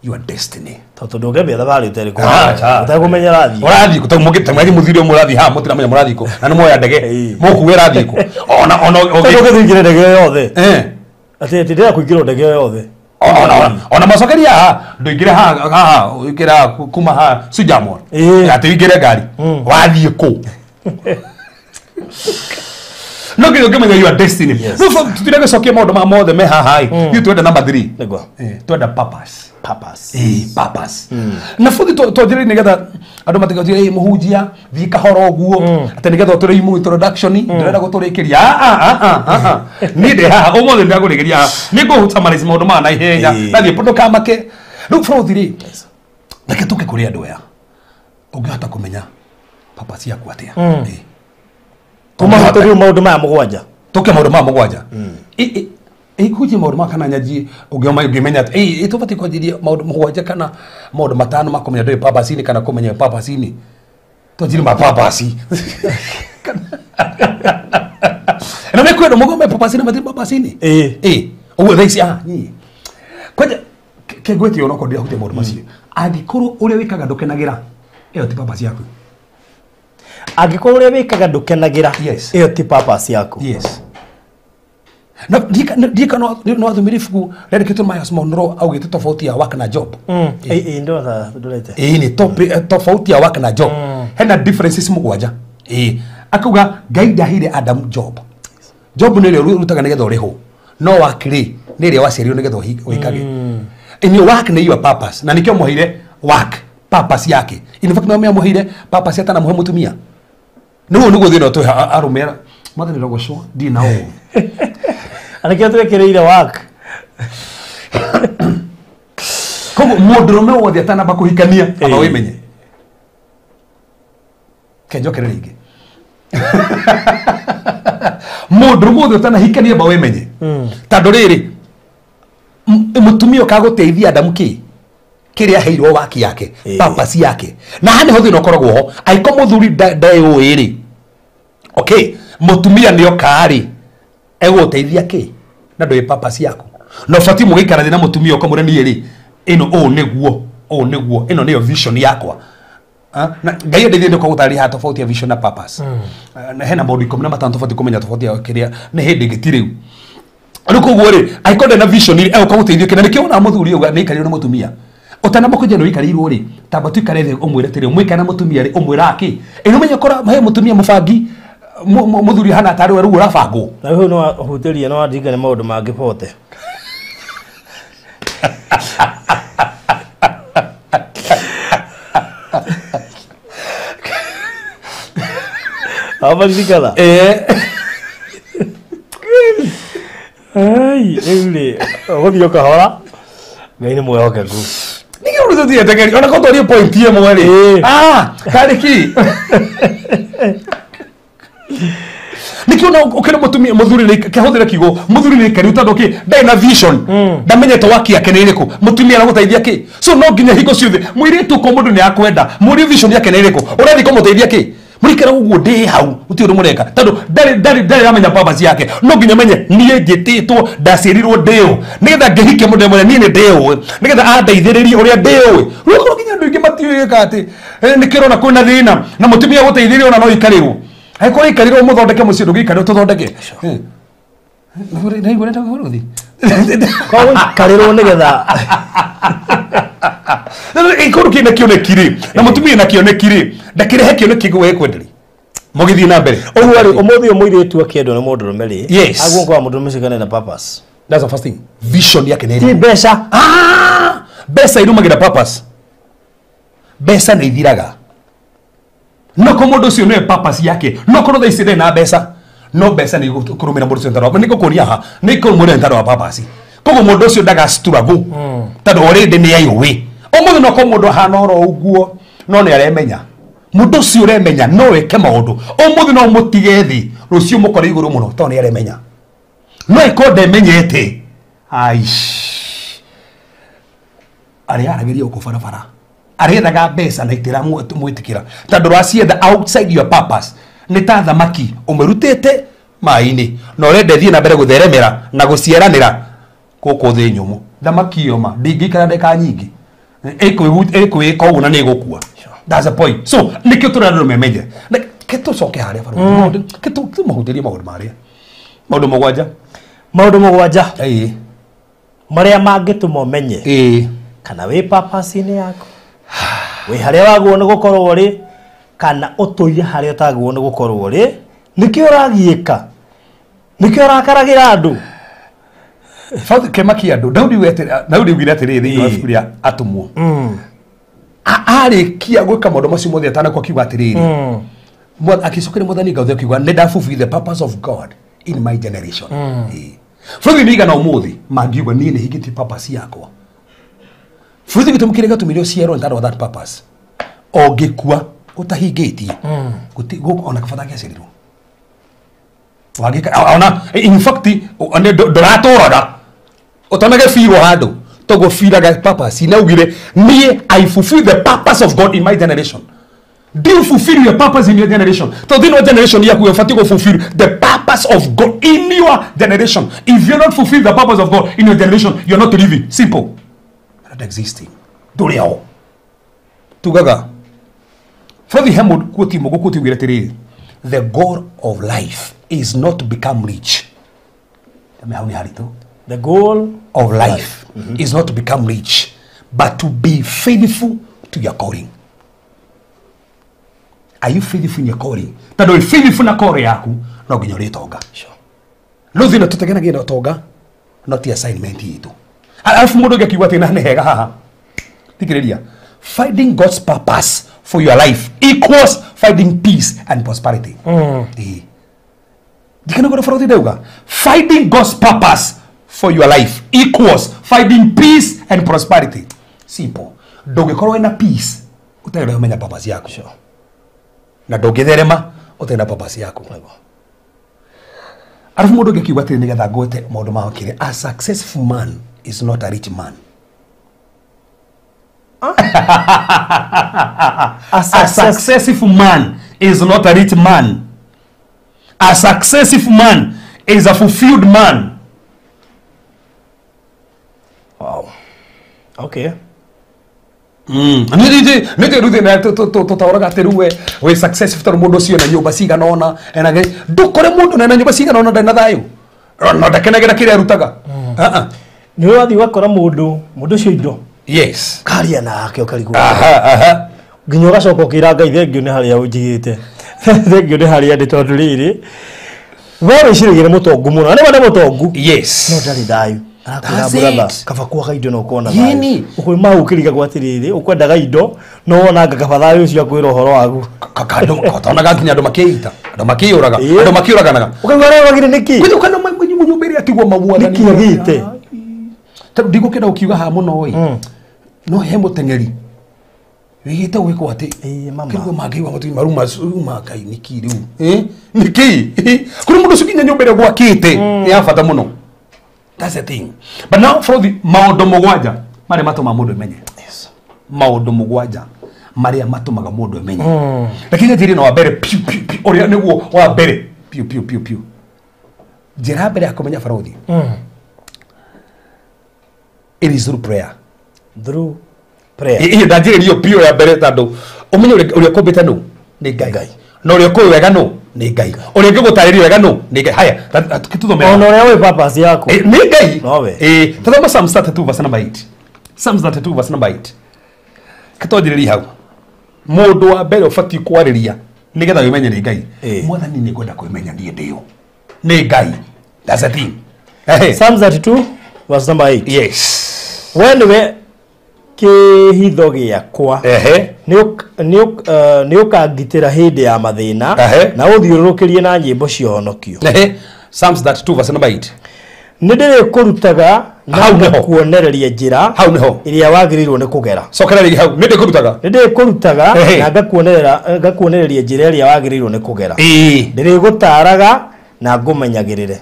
Your destiny.
Tondũ ndũngĩambia thabarĩ ũtarĩ
Acha.
ũtekũmenya ũrathiĩ.
Ũrathiĩ kũ? Tondũ mũngĩ mũthuri ũmwe ũrathiĩ haha mũtiramenya mũrathiĩ kũ. Na nĩ muoya ndege. Mũkuue ũrathiĩ kũ. Ona ona
Tondũ ũngĩthiĩ ũingĩre ndege o yothe. Atĩ atĩ ndĩrenda kũingĩra ndege o yothe.
Ona macokeria haha ndũingĩre haha haha ũingĩre haha kuma haha Sujamon. Atĩ ũingĩre ngari. Wathiĩ kũ? No nginya ũngĩmenya your destiny.
Yes.
Rĩu tũtiragĩcokia maũndũ maya mothe me haha ĩ. Ithuĩ twenda number 3.
Nĩguo.
Twenda purpose.
Purpose.
Purpose. Na futhi twanjĩrĩrie nĩgetha andũ matigatwĩre mũhunjia thiĩ kahora ũguo atĩ nĩgetha ũtũrĩimu introduction ndĩrenda gũtũrĩkĩria. Niĩ ndĩ haha ũmũthĩ ndĩragũrĩkĩria haha. Nĩ ngũsummarize maũndũ maya na ihenya. Nathiĩ ndũkamake. Rĩu bũrũthi rĩ, reke tũke kũrĩ andũ aya. Ũngĩhota kũmenya purpose yaku atĩa?
Kuma rĩu maũndũ maya mũgwanja.
Tũke maũndũ maya mũgwanja. Ĩkũnjie maũndũ maya kana nyanjie ũngĩmenya atĩ tũbatiĩ kwanjĩria maũndũ mũgwanja kana maũndũ matano ma kũmenya ndũrĩ purpose-inĩ kana kũmenya purpose-inĩ. Twanjĩrie ma purpose. Na nĩ kwendwo mũgome purpose-inĩ matirĩ purpose-inĩ. Ũguo thaa ici niĩ. Kwanja kengwĩtie onokorwo ndirahutia maũndũ macio. Angĩkorwo ũrĩa wĩkaga ndũkenagĩra, ĩyo ti purpose yaku.
Angĩkorwo ũrĩa wĩkaga ndũkenagĩra, ĩyo ti purpose yaku.
Yes. Na ndika no athomire ibuku rĩandĩkĩtwo Myles Munroe augĩte tofauti ya work na job.
Ndorete.
Nĩ tofauti ya work na job. Hena differences mũgwanja. Akauga Ngai ndaheire Adam job. Job nĩ ĩrĩa ũrutaga nĩgetha ũrĩhwo. No work rĩ nĩ ĩrĩa waciarirwo nĩgetha wĩkage. In your work nĩ your purpose. Na nĩkĩo mũheire work purpose yake. In fact no mũheire purpose atanamũhe mũtumia. Nĩguo nĩguo thĩna twĩ arũme mwathani rogocwo ndirĩ na ũũ.
Anĩkĩo twĩkĩrĩire work.
Koguo mũndũrũme wothe atanamba kũhikania amba wĩmenye. Kenjokere rĩngĩ. Mũndũrũme wothe ũtanahikania amba wĩmenye. Tondũ rĩrĩ mũtumia ũkagũteithia Adamu kĩ? Kĩrĩa aheirwo waki yake, purpose yake. Na haha nĩho thĩna ũkoragwo ho. Angĩkorwo mũthuri ndeyũĩ rĩ, okay, mũtumia nĩoka rĩ, egũgũteithia kĩ? Na ndũĩ purpose yaku. Na ũbatiĩ mũgĩikara thĩ na mũtumia ũkamwĩra niĩ rĩ, ĩno ũũ nĩguo, ũũ nĩguo, ĩno nĩyo vision yakwa. Na Ngai andeithie nĩ ũkagũtarĩria haha tofauti ya vision na purpose. Na hena maũndũ 15 tũbatiĩ kũmenya tofauti ya kĩrĩa nĩ hĩndĩ ĩngĩ ti rĩu. Rĩu koguo rĩ, angĩkorwo ndena vision rĩ, egũka gũteithia kĩ? Na nĩkĩo wonaga mũthuri auga nĩ aikarĩirwo nĩ mũtumia. Ũtanamba kũnjia nĩ ũikarĩirwo rĩ, tamba tũikare thĩ ũmwĩre atĩrĩ, mũikare na mũtumia rĩ, ũmwĩraga kĩ? Ĩ nĩũmenye ũkora he mũtumia mũbangi, mũthuri hana tarĩ we rĩu ũrabangwo.
Na rĩu no ahutĩrie no andirikane maũndũ mangĩ bote. Abaririkana. Ũgũthiĩ ũkahora. Ngai nĩ mwĩhokeku.
Nĩkĩo rĩu tũtietagĩri ona korwo twarie point ĩmwe rĩ.
Ĩĩ.
Ah, karĩ ki. Nĩkĩo na ũkĩra mũtumia mũthuri nĩ kĩhũthĩre kiugo mũthuri nĩ kariu tondũ kĩ ndarĩ na vision ndamenyete waki yake nĩ ĩrĩkũ mũtumia aragũteithia kĩ so no nginya hingo ciothe mũirĩtu ko mũndũ nĩ akwenda mũrie vision yake nĩ ĩrĩkũ ũrathiĩ kũmũteithia kĩ mũrikara ũguo ndĩ hau gũtirĩ ũndũ mũreka tondũ ndarĩ ramenya purpose yake no nginya menye niĩ njĩtĩtwo ndaciarirwo ndĩ ũ nĩgetha ngĩhikia mũndũ ĩmwe niĩ nĩ ndĩ ũĩ nĩgetha andeithĩrĩrie ũrĩa ndĩ ũĩ rĩu korwo nginya andũ aingĩ matiũĩ gĩka atĩ nĩkĩo ũrona kwĩna thĩna na mũtumia gũteithĩrĩria ona no ikarĩrwo angĩkorwo ikarĩrwo mũthondeke mũciĩ ndũngĩikarĩrwo tũthondeke. Naigua nĩ bũrũthi.
Koguo ikarĩrwo nĩgetha
Ikorwo kĩna kĩoneki rĩ na mũtumia na kĩoneki rĩ ndakĩrehe kĩoneki gwe kwenderia mũgĩthiĩ na mbere.
Ũguo rĩ ũmũthĩ ũyũ mũirĩtu akĩendwo nĩ mũndũrũme rĩ
Yes.
agwo kwa mũndũrũme ũcio kana na purpose.
That's the first thing. Vision yake nĩ
Ti
ĩrĩkũ?
mbeca.
Ah, mbeca irumagĩra purpose. Mbeca nĩ ithiraga. No ko mũndũ ũcio nĩwe purpose yake no korwo thaa ici ndarĩ na mbeca no mbeca nĩ igũkũrũmĩra mũndũ ũcio nĩ ngũkũria haha nĩ ikũrũmĩra nĩ tondũ wa purpose. Koguo mũndũ ũcio ndaga struggle tondũ already nĩ aiũĩ. Ũmũthĩ no korwo mũndũ ahana oro ũguo no nĩ aremenya. Mũndũ ũcio ũremenya no wĩke maũndũ. Ũmũthĩ no ũmũtige thĩ rũciũ mũkore igũrũ mũno tondũ nĩ aremenya. No ĩkorwo ndemenyete aish arĩa aragĩria gũkũ barabara arethaga mbeca na itiramwĩtĩkĩra tondũ ũracietha outside your purpose nĩ ta thamaki ũmĩrutĩte maĩ-inĩ na ũrenda ĩthiĩ na mbere gũtheremera na gũciaranĩra gũkũ thĩ nyũmũ thamaki ĩyo ma ndĩngĩikara ndagĩka nyingĩ ĩkwĩka ũguo na nĩ ĩgũkua. That's the point. So nĩkĩo tũrenda andũ memenye ke tũcoke harĩa barũthi ke tũmahutĩrie maũndũ marĩa maũndũ mũgwanja.
Maũndũ mũgwanja
Ĩĩ.
marĩa mangĩtũma ũmenye
Ĩĩ.
kana wĩ purpose-inĩ yaku wĩ harĩa wagwo nĩ gũkorwo rĩ kana ũtũire harĩa ũtagwo nĩ gũkorwo rĩ nĩkĩo ũragiĩka nĩkĩo ũrakaragĩra andũ.
Bauthi kĩmakia andũ Daudi augire atĩrĩrĩ thĩinĩ wa ibuku rĩa atũmwo arĩkia gwĩka maũndũ macio mothe atanakua akiuga atĩrĩrĩ akĩcokeria mwathani Ngai akiuga nĩ ndafulfill the purpose of God in my generation. Ĩĩ. Bũrũri nĩ igana ũmũthĩ mangiuga niĩ nĩ hingĩtie purpose yakwa. Bũrũri gĩtũmi kĩrĩa gĩatũmire ũciarwo nĩ tondũ wa that purpose. Ũngĩkua ũtahingĩtie ona kaba ndangĩaciarirwo. Wangĩka ona in fact ndũratũraga ũtanage birwo handũ toguo biraga purpose na ugire niĩ I fulfill the purpose of God in my generation. Do you fulfill your purpose in your generation? Tondũ thĩinĩ wa generation yaku ũbatiĩ gũ fulfill the purpose of God in your generation. If you're not fulfill the purpose of God in your generation, you're not living. Simple. You're not existing. Ndũrĩ ho. Tugaga Freddy Hammond quote mũgũ quote ugire atĩrĩrĩ the goal of life is not to become rich. Tame hau nĩ haritũ.
The goal
of life is not to become rich but to be faithful to your calling. Are you faithful in your calling? Tondũ wĩ faithful na calling yaku no nginya ũrĩtonga. No thĩna tũtegenagia na ũtonga no ti assignment itũ. Alafu mũndũ ũngĩ akiuga atĩ na nĩ hega haha. Thikĩrĩria. Finding God's purpose for your life equals finding peace and prosperity. Ĩĩ. Ndikana gwĩra bũrũri ndauga. Finding God's purpose for your life equals finding peace and prosperity. Simple. Ndũngĩkorwo wĩna peace ũtarĩ ũramenya purpose yaku. Na ndũngĩtherema ũtarĩ na purpose yaku. Arabu mũndũ ũngĩ akiuga atĩrĩ nĩgetha ngwete maũndũ ma kĩrĩa a successful man is not a rich man.
A
A successful man is not a rich man. A successful man is a fulfilled man.
Wow. Okay.
Nĩ rĩu thĩna tũtaũraga atĩ rĩu we wĩ successful tondũ mũndũ ũcio ena nyũmba cigana ũna ena ndũkore mũndũ na ena nyũmba cigana ũna ndarĩ na thayũ no ndakenagĩra kĩrĩa arutaga.
Nĩ ũrathiĩ ũgakora mũndũ ũcio indo
Yes.
karia nake ũkarigwo
Aha, aha.
nginya ũgacoka ũkĩra Ngai thengio nĩ harĩa ũnjigĩte thengio nĩ harĩa ndĩ tondũ rĩrĩ we wĩciragia nĩ mũtongu mũno na nĩ ma nĩ mũtongu
Yes.
no ndarĩ thayũ arakwĩra
That's
brother
it.
kaba kwaga indo na ũkona
Yeni.
thayũ ũkwĩ mau ũkĩrigagwo atĩrĩrĩ ũkwendaga indo no wonanga kaba thayũ ũcio akwĩra ũhoro waku
Tonaga nginya andũ makĩita andũ makĩyũraga
Ĩĩ.
andũ makĩũraganaga
ũkaigua arĩa wagire nĩkĩ
Kwĩthĩ ũkana nyũmba ĩrĩa atigwo mamuathani
Nĩkĩ agĩte?
Tondũ ndigũkĩenda gũkiuga haha mũno ĩ, no he mũteng'eri wĩgĩte gwĩkwo atĩ
Ĩĩ, mama.
kĩrigwo mangĩigua matui maruma ruma Ngai nĩkĩ rĩu? Nĩkĩ kũrĩ mũndũ ũcio nginya nyũmba ĩrĩa gwakĩte nĩ ya bata mũno. That's the thing. But now for the maũndũ mũgwanja marĩa matũmaga mũndũ amenye. Maũndũ mũgwanja marĩa matũmaga mũndũ amenye. Lakini njĩra ĩno wa mbere piu piu piu ũrĩa nĩguo wa mbere piu piu piu piu. Njĩra ya mbere ya kũmenya barothi, it is through prayer.
Through prayer.
Ĩ ndanjĩrĩrio piũ ya mbere tondũ ũmenye ũrĩa ũkũmbĩte nũ nĩ Ngai, na ũrĩa ũkũĩ wega nũ nĩ Ngai, ũrĩa ũngĩgũtarĩria wega nũ nĩ Ngai. Haya, tũthomere.
Ona ũrĩa wĩ purpose yaku.
Nĩ Ngai.
Nowe.
Tũthome Psalms 32 verse number 8. Psalms 32 verse number 8. Kĩtonjĩrĩria hau mũndũ wa mbere ũbatiĩ kwarĩria nĩgetha wĩmenye nĩ Ngai. Mwathani, nĩ ngwenda kwĩmenya niĩ ndĩũ nĩ Ngai. That's the thing. Ehe.
Psalms 32 verse number 8.
Yes.
We nĩwe kĩhitho gĩakwa. Nĩ ũkangitĩra hĩndĩ ya mathĩna na ũthiũrũrũkĩrie na nyĩmbo cia ũhonokio.
Psalms 32 verse number 8.
Nĩ ndĩrĩkũrutaga na
Hau nĩho.
ngakuonereria njĩra
Hau nĩho.
ĩrĩa wagĩrĩirwo nĩ kũgera.
Cokera rĩngĩ hau. Nĩ ndĩkũrutaga.
Nĩ ndĩrĩkũrutaga na ngakuonereria njĩra ĩrĩa wagĩrĩirwo nĩ kũgera. Ndĩrĩgũtaaraga na ngũmenyagĩrĩre.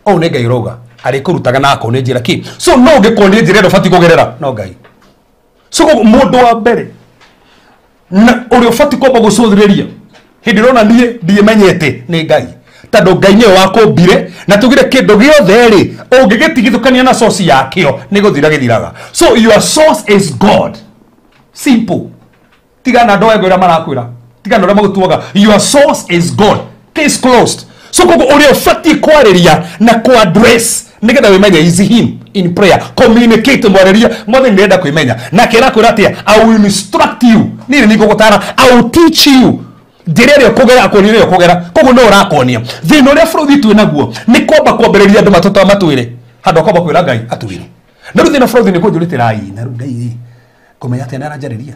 Ũũ nĩ Ngai ũrauga arĩkũrutaga na akonia njĩra kĩ. So no ũngĩkuonia njĩra ĩrĩa ũbatiĩ kũgerera no Ngai. So koguo mũndũ wa mbere na ũrĩa ũbatiĩ kwamba gũcũthĩrĩria hĩndĩ ĩrĩa ona niĩ ndiĩmenyete nĩ Ngai, tondũ Ngai nĩwe wakũmbire na tugire kĩndũ gĩothe rĩ ũngĩgĩtigithũkania na source yakĩo nĩ gũthira gĩthiraga. So your source is God. Simple. Tigana na andũ aya ũrĩa marakwĩra, tigana na ũrĩa magũtuaga. Your source is God. Case closed. So koguo ũrĩa ũbatiĩ kwarĩria na kũ-address nĩgetha wĩmenye is him in prayer. Communicate, mwarĩria mwathani nĩrenda kwĩmenya, nake arakwĩra atĩa? I will instruct you, niĩ nĩ ngũgũtara. I will teach you njĩra ĩrĩa ũkũgera, akuonia ĩrĩa ũkũgera. Koguo no ũrakuonia thĩna ũrĩa bũrũri twĩ naguo nĩ kwamba kwambĩrĩria andũ matũta matwĩre handũ ha kwamba kwĩra Ngai atwĩre. Na rĩu thĩna bũrũri nĩ kũnjũrĩte rai na rĩu Ngai kũmenya atĩa nĩ aranjarĩria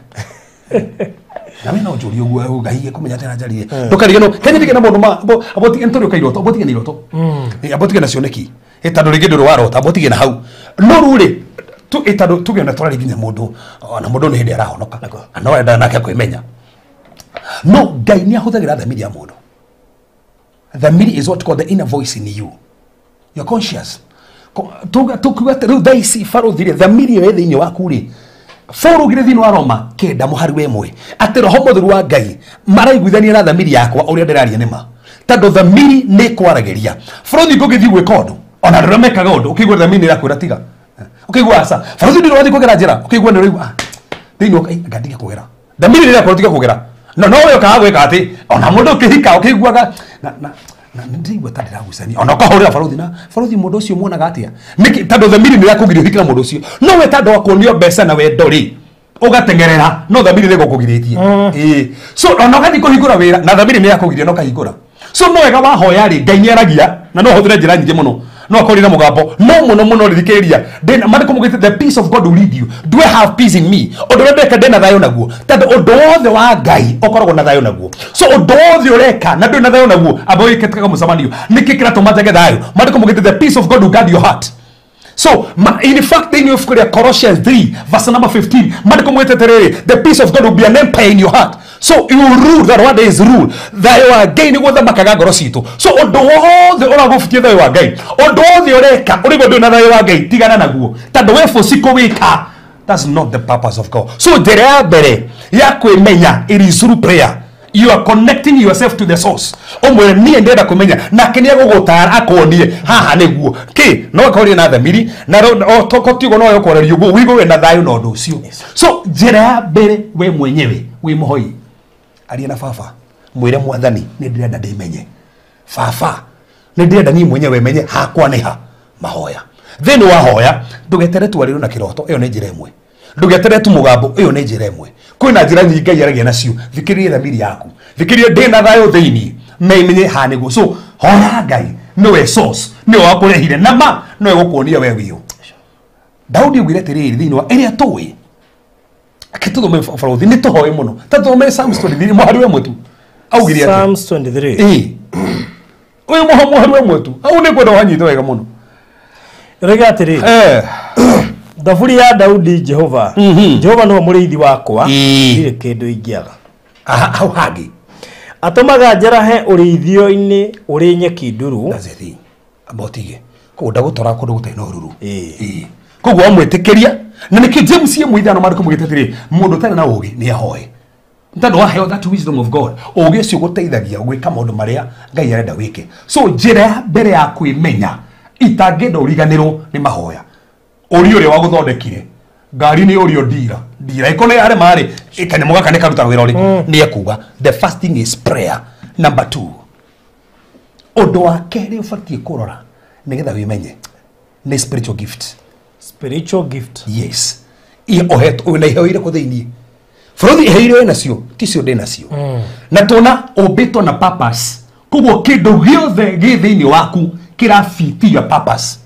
na we no njũrie ũguo Ngai kũmenya atĩa aranjarĩria. Ndũkariganĩrwo Kenya ndige na maũndũ ma abo tige nĩ tũrĩ iroto, abo tige na iroto, abo tige na cioneki, tondũ rĩngĩ ndũrĩ warota, abo tige na hau. No rĩu rĩ tondũ tuge ona tũrarĩ nginya mũndũ ona mũndũ nĩ hĩndĩ arahonoka na no endaga nake kwĩmenya. No Ngai nĩ ahũthagĩra thamiri ya mũndũ. Thamiri is what called the inner voice in you, your conscious. Tukiuga atĩ rĩu thaa ici barũthi rĩ thamiri ĩyo ĩ thĩinĩ waku rĩ bũrũgire thĩinĩ wa Roma kenda mũhari wa ĩmwe atĩ roho mũtheru wa Ngai maraiguithania na thamiri yakwa ũrĩa ndĩraria nĩ ma, tondũ thamiri nĩ kwaragĩria. Bũrũthi ngũgĩthiĩ gwĩka ũndũ ona andũ arĩa mekaga ũndũ ũkĩigua thamiri nĩ ĩrakwĩra tiga, ũkĩigua aca bũrũthi ndũrĩ wathiĩ kũgera njĩra, ũkĩigua nĩ ũraigua thĩinĩ wa ngandige kũgera, thamiri nĩ ĩrakwĩra tiga kũgera. No no we ũkaga gwĩka atĩ ona mũndũ ũkĩhika ũkĩiguaga na na na ndĩraigua ta ndĩragucania ona ũkahũrĩra barũthi na barũthi mũndũ ũcio muonaga atĩa nĩkĩ, tondũ thamiri nĩ yakũgiria ũhike na mũndũ ũcio. No we tondũ wakuonio mbeca na wendo rĩ ũgateng'erera, no thamiri nĩ ĩgũkũgirĩtie. So ona ũgathiĩ kũhingũra wĩra na thamiri nĩ yakũgiria na ũkahingũra. So no wega wahoya rĩ Ngai nĩ aragia na no ũhũthĩre njĩra nyingĩ mũno, no akorwo na mũgambo no mũno mũno rĩthikĩrĩria ndĩna maandĩko maugĩte the peace of God will lead you. Do I have peace in me? Ũndũ ũrĩa ndeka ndĩna thayũ naguo, tondũ ũndũ wothe wa Ngai ũkoragwo na thayũ naguo. So ũndũ wothe ũreka na ndũrĩ na thayũ naguo, amba wĩke mũcemanio nĩkĩ kĩratũma njage thayũ? Maandĩko maugĩte the peace of God will guard your heart. So in fact thĩinĩ wa ibuku rĩa Colossians 3 verse number 15 maandĩko maugĩte atĩrĩrĩ, the peace of God will be an empire in your heart. So you rule, that word is rule. Thayũ wa Ngai nĩguo ũthamakaga ngoro citũ. So ũndũ wothe ũragũbutia thayũ wa Ngai, ũndũ wothe ũreka ũrĩguo ndũrĩ na thayũ wa Ngai, tigana naguo, tondũ wĩ bũci kũwĩka. That's not the purpose of God. So njĩra ya mbere ya kwĩmenya, it is through prayer. You are connecting yourself to the source. Ũmwĩre niĩ ndĩrenda kũmenya, nake nĩ egũgũtara akuonie haha nĩguo kĩ no akorwo na thamiri na o toko tigo no ũkwarĩria ũguo ũigue wĩna thayũ na ũndũ ũcio. So njĩra ya mbere we mwenyewe wĩ mũhoi aria na baba, mwĩre mwathani nĩ ndĩrenda ndĩmenye, baba nĩ ndĩrenda niĩ mwenyewe menye hakwa nĩ ha. Mahoya thĩinĩ wa hoya, ndũgetere twarĩrwo na kĩroto, ĩyo nĩ njĩra ĩmwe. Ndũgetere tu mũgambo, ĩyo nĩ njĩra ĩmwe. Kwĩna njĩra nyingĩ Ngai aragia nacio. Thikĩrĩria thamiri yaku, thikĩrĩria ndĩna thayũ thĩinĩ, meimenye haha nĩguo. So hoya Ngai, nĩwe source, nĩwe wakũrehire na ma nĩwe gũkuonia we wĩũ. Daudi augire atĩrĩrĩ thĩinĩ wa ĩrĩa tũĩ, akĩtũthome barũthi nĩ tũhoe mũno, ta tũthome Psalms 23 mũhari wa ĩmwe tu. Augire atĩa?
Psalms 23.
Ũyũ mũhari wa ĩmwe tu, au nĩ kwenda ũhanyite wega mũno.
Rĩga atĩrĩrĩ, Thaburi ya Daudi. Jehova, Jehova nĩwe mũrĩithi wakwa, ndirĩ kĩndũ ingĩaga.
Aha, hau hangĩ.
Atũmaga njarahe ũrĩithio-inĩ ũrĩ nyeki nduru.
That's the thing. Amba ũtige koguo ndagũtwara kũndũ gũtarĩ na ũruru.
Ĩĩ.
Ĩĩ. Koguo wamwĩtĩkĩria na nĩkĩo James 1:5 maandĩko maugĩte atĩrĩ, mũndũ ũtarĩ na ũũgĩ nĩ ahoe, tondũ waheo that wisdom of God, ũũgĩ ũcio ũgũteithagia gwĩka maũndũ marĩa Ngai arenda wĩke. So njĩra ya mbere ya kwĩmenya itangĩenda ũriganĩrwo nĩ mahoya. Ũria ũrĩa wagũthondekire ngari nĩ ũrio ndira ndira ĩkorwo nĩ yarema rĩ, kanyamũ gaka nĩ karuta wĩra ũrĩkũ, nĩ ekuga. The first thing is prayer. Number two, ũndũ wa kerĩ ũbatiĩ kũrora nĩgetha wĩmenye nĩ spiritual gift.
Spiritual gift.
Yes. Ohetwo wĩna iheo irĩkũ thĩiniĩ bũrũri, iheo iria wĩ nacio ticio ndĩ nacio, na tũna ũmbĩtwo na purpose. Koguo kĩndũ gĩothe gĩ thĩiniĩ waku kĩrabitia purpose.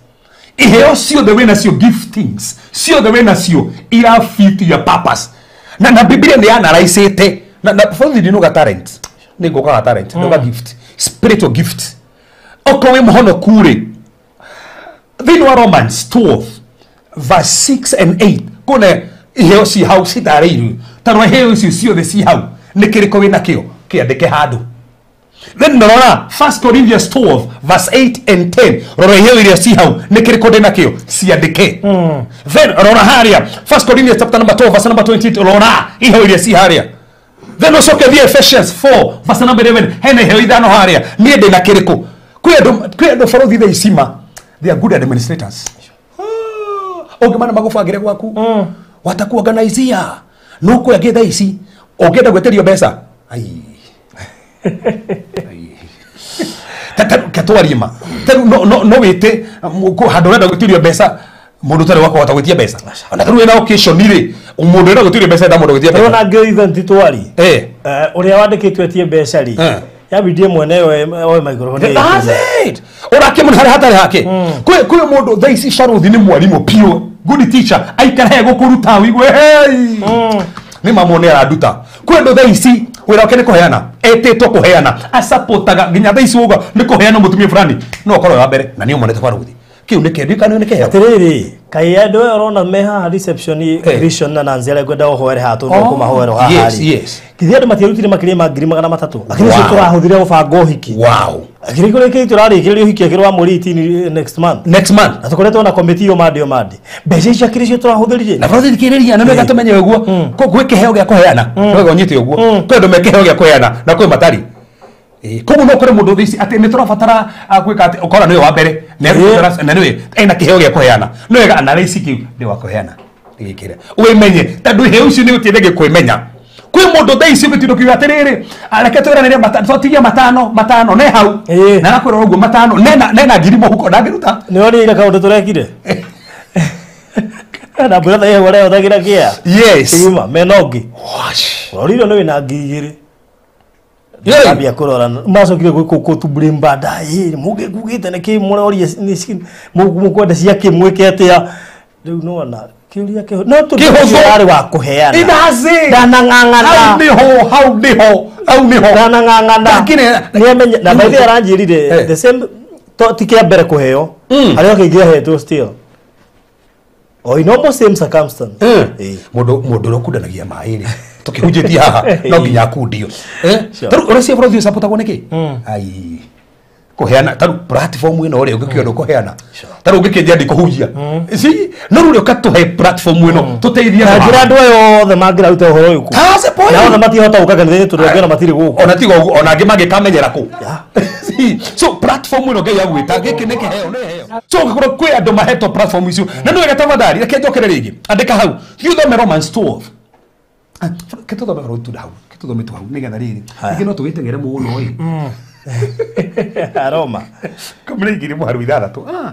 Iheo ciothe wĩ nacio, giftings ciothe wĩ nacio, irabitia purpose. Na Biblia nĩ yanaraicĩte na bũrũri ndinũga talent, nĩ ngũkaga talent, ndũga gift, spiritual gift. Okorwo wĩ mũhonoku rĩ, thĩinĩ wa Romans 12 verse 6 and 8 kũne iheo ci hau citarĩirio. Tarora iheo icio ciothe ci hau, nĩ kĩrĩkũ wĩ nakĩo, kĩandĩke handũ. Then rora 1 Corinthians 12 verse 8 and 10, rora iheo iria ci hau, nĩ kĩrĩkũ ndĩ nakĩo, ciandĩke. Then rora harĩa 1 Corinthians chapter number 12 verse number 28, rora iheo iria ci harĩa. Then ũcoke thiĩ Ephesians 4 verse number 11, hena iheo ithano harĩa, niĩ ndĩ na kĩrĩkũ. Kwĩ andũ bũrũri thaa ici ma they are good administrators. Ũngĩmana magũbangĩre gwaku watakuorganizia no kwĩ angĩ thaa ici ũngĩenda gwĩtĩrio mbeca, ai. Ai. Ketwarie ma tarĩu no wĩte handũ ũrenda gwĩtĩrio mbeca, mũndũ ũtarĩ wa kũhota gwĩtia mbeca, ona tarĩu wĩna occasion rĩ, mũndũ ũrenda gwĩtĩrio mbeca enda mũndũ gwĩtia mbeca.
Rona ngĩ event twari. Ũrĩa wandĩkĩtwo etie mbeca rĩ, yabindie mwene oe microphone.
That's it. Ũrakĩmũna harĩa hatarĩ hake. Kwĩ mũndũ thaa ici barothi nĩ mwarimũ pure, good teacher, aikara he gũkũruta ũigue hey. Nĩ mamwe nĩ aranduta. Kwĩ andũ thaa ici wĩra wake nĩ kũheana, etĩtwo kũheana, acapotaga nginya thaa ici uga nĩ kũheana mũtumia fulani no ũkorwo wĩ wa mbere na nĩ ũmonete barothi. Kĩu nĩ kĩndũ kana nĩ kĩheo.
Atĩrĩrĩ, kaĩ andũ aya ũrona me haha reception, Christian na Nancy arĩa ngwenda ũhoere haha, tondũ
Oh,
kũmahoera haha
yes,
rĩ, githĩ andũ matiarutire makĩria ma 300,000 akĩrĩ ũcio tũrahũthire gũbanga ũhiki? Akĩrĩ kũrĩ kĩrĩ tũrarĩkĩrĩria ũhiki akĩrĩ wa mweri 18 next month.
Next month.
Na tũkoretwo na komiti o mande mbeca icio akĩrĩ cio tũrahũthĩrire.
Na bũrũri thikĩrĩria na nĩwega tũmenye ũguo. Gwĩ kĩheo gĩa kũheana, nĩwega ũnyite ũguo. Kwĩ andũ me kĩheo gĩa kũheana na kwĩ matarĩ. Ĩĩ, koguo no ũkore mũndũ thaa ici atĩ nĩ tũrabatara gwĩka atĩ ũkora nĩwe wa mbere na na nĩwe ena kĩheo gĩa kũheana, nĩ wega analyze kĩu nĩ wa kũheana gĩkĩre wĩmenye, tondũ iheo icio nĩ ũteithagia kwĩmenya. Kwĩ mũndũ thaa ici ũgĩtinda ũkiuga atĩrĩrĩ, reke twĩranĩre twatigia matano matano ne hau, na arakwĩra ũguo matano nena ngiri mũhuko ndangĩruta.
Nĩ wonire kaũndũ tũrekire na mbura thaa ĩyo ũrehũthagĩra kĩa Kĩgima mena ũngĩ.
Wash.
Ũrorire nĩ wĩna 2,000.
Yei.
Ambia kũrora macokire gũtubure mbanda ĩ mũngĩkugĩte nĩ kĩ mũroria mũkwenda cia kĩ mwĩke atĩa rĩu nĩwona kĩũria kĩho no tondũ
Kĩhũthũ.
ũcio warĩ wa kũheana.
That's it.
Ndanang'ang'ana.
Hau niho, hau niho, hau niho.
Ndanang'ang'ana. Nĩamenya na by the way aranjĩrire the same to ti kĩa mbere kũheo, harĩa kĩngĩ ahetwo still o in almost same circumstance. Ĩĩ.
Mundu ũrĩa ũkundanagia maĩ rĩ, tũkĩhunjĩtie haha no nginya akundio. Tarĩu ũrĩa bũrũri ũcapotagwo nĩkĩ ai kũheana, tarĩu platform ĩno rĩ, ũngĩkĩona ũkũheana, tarĩu ũngĩkĩnjia ndikũhunjia si no rĩu ũkatũhe platform ĩno tũteithie
Na
andũ
njĩra
haha.
andũ aya othe mangĩraruta ũhoro ũyũ kũ
That's the point.
Na othe matihota gũka kanitha-inĩ tondũ angĩ ona matirĩ gũkũ.
Ona tiga ũguo, ona angĩ mangĩkamenyera kũ. See, so platform ĩno Ngai agwĩta gĩkĩ nĩ kĩheo, nĩ heo. So ũngĩkorwo kwĩ andũ mahetwo platform icio na nĩ wega, tafadhali reke njokere rĩngĩ, andĩka hau, thiĩ ũthome Romans 12. Ah, ke tũthome ũhoro tu hau, ke tũthome tu hau nĩgetha rĩrĩ
Haya.
rĩngĩ no tũgĩteng'ere mũno ĩ.
Aroma.
12 mũharu 6. Ah.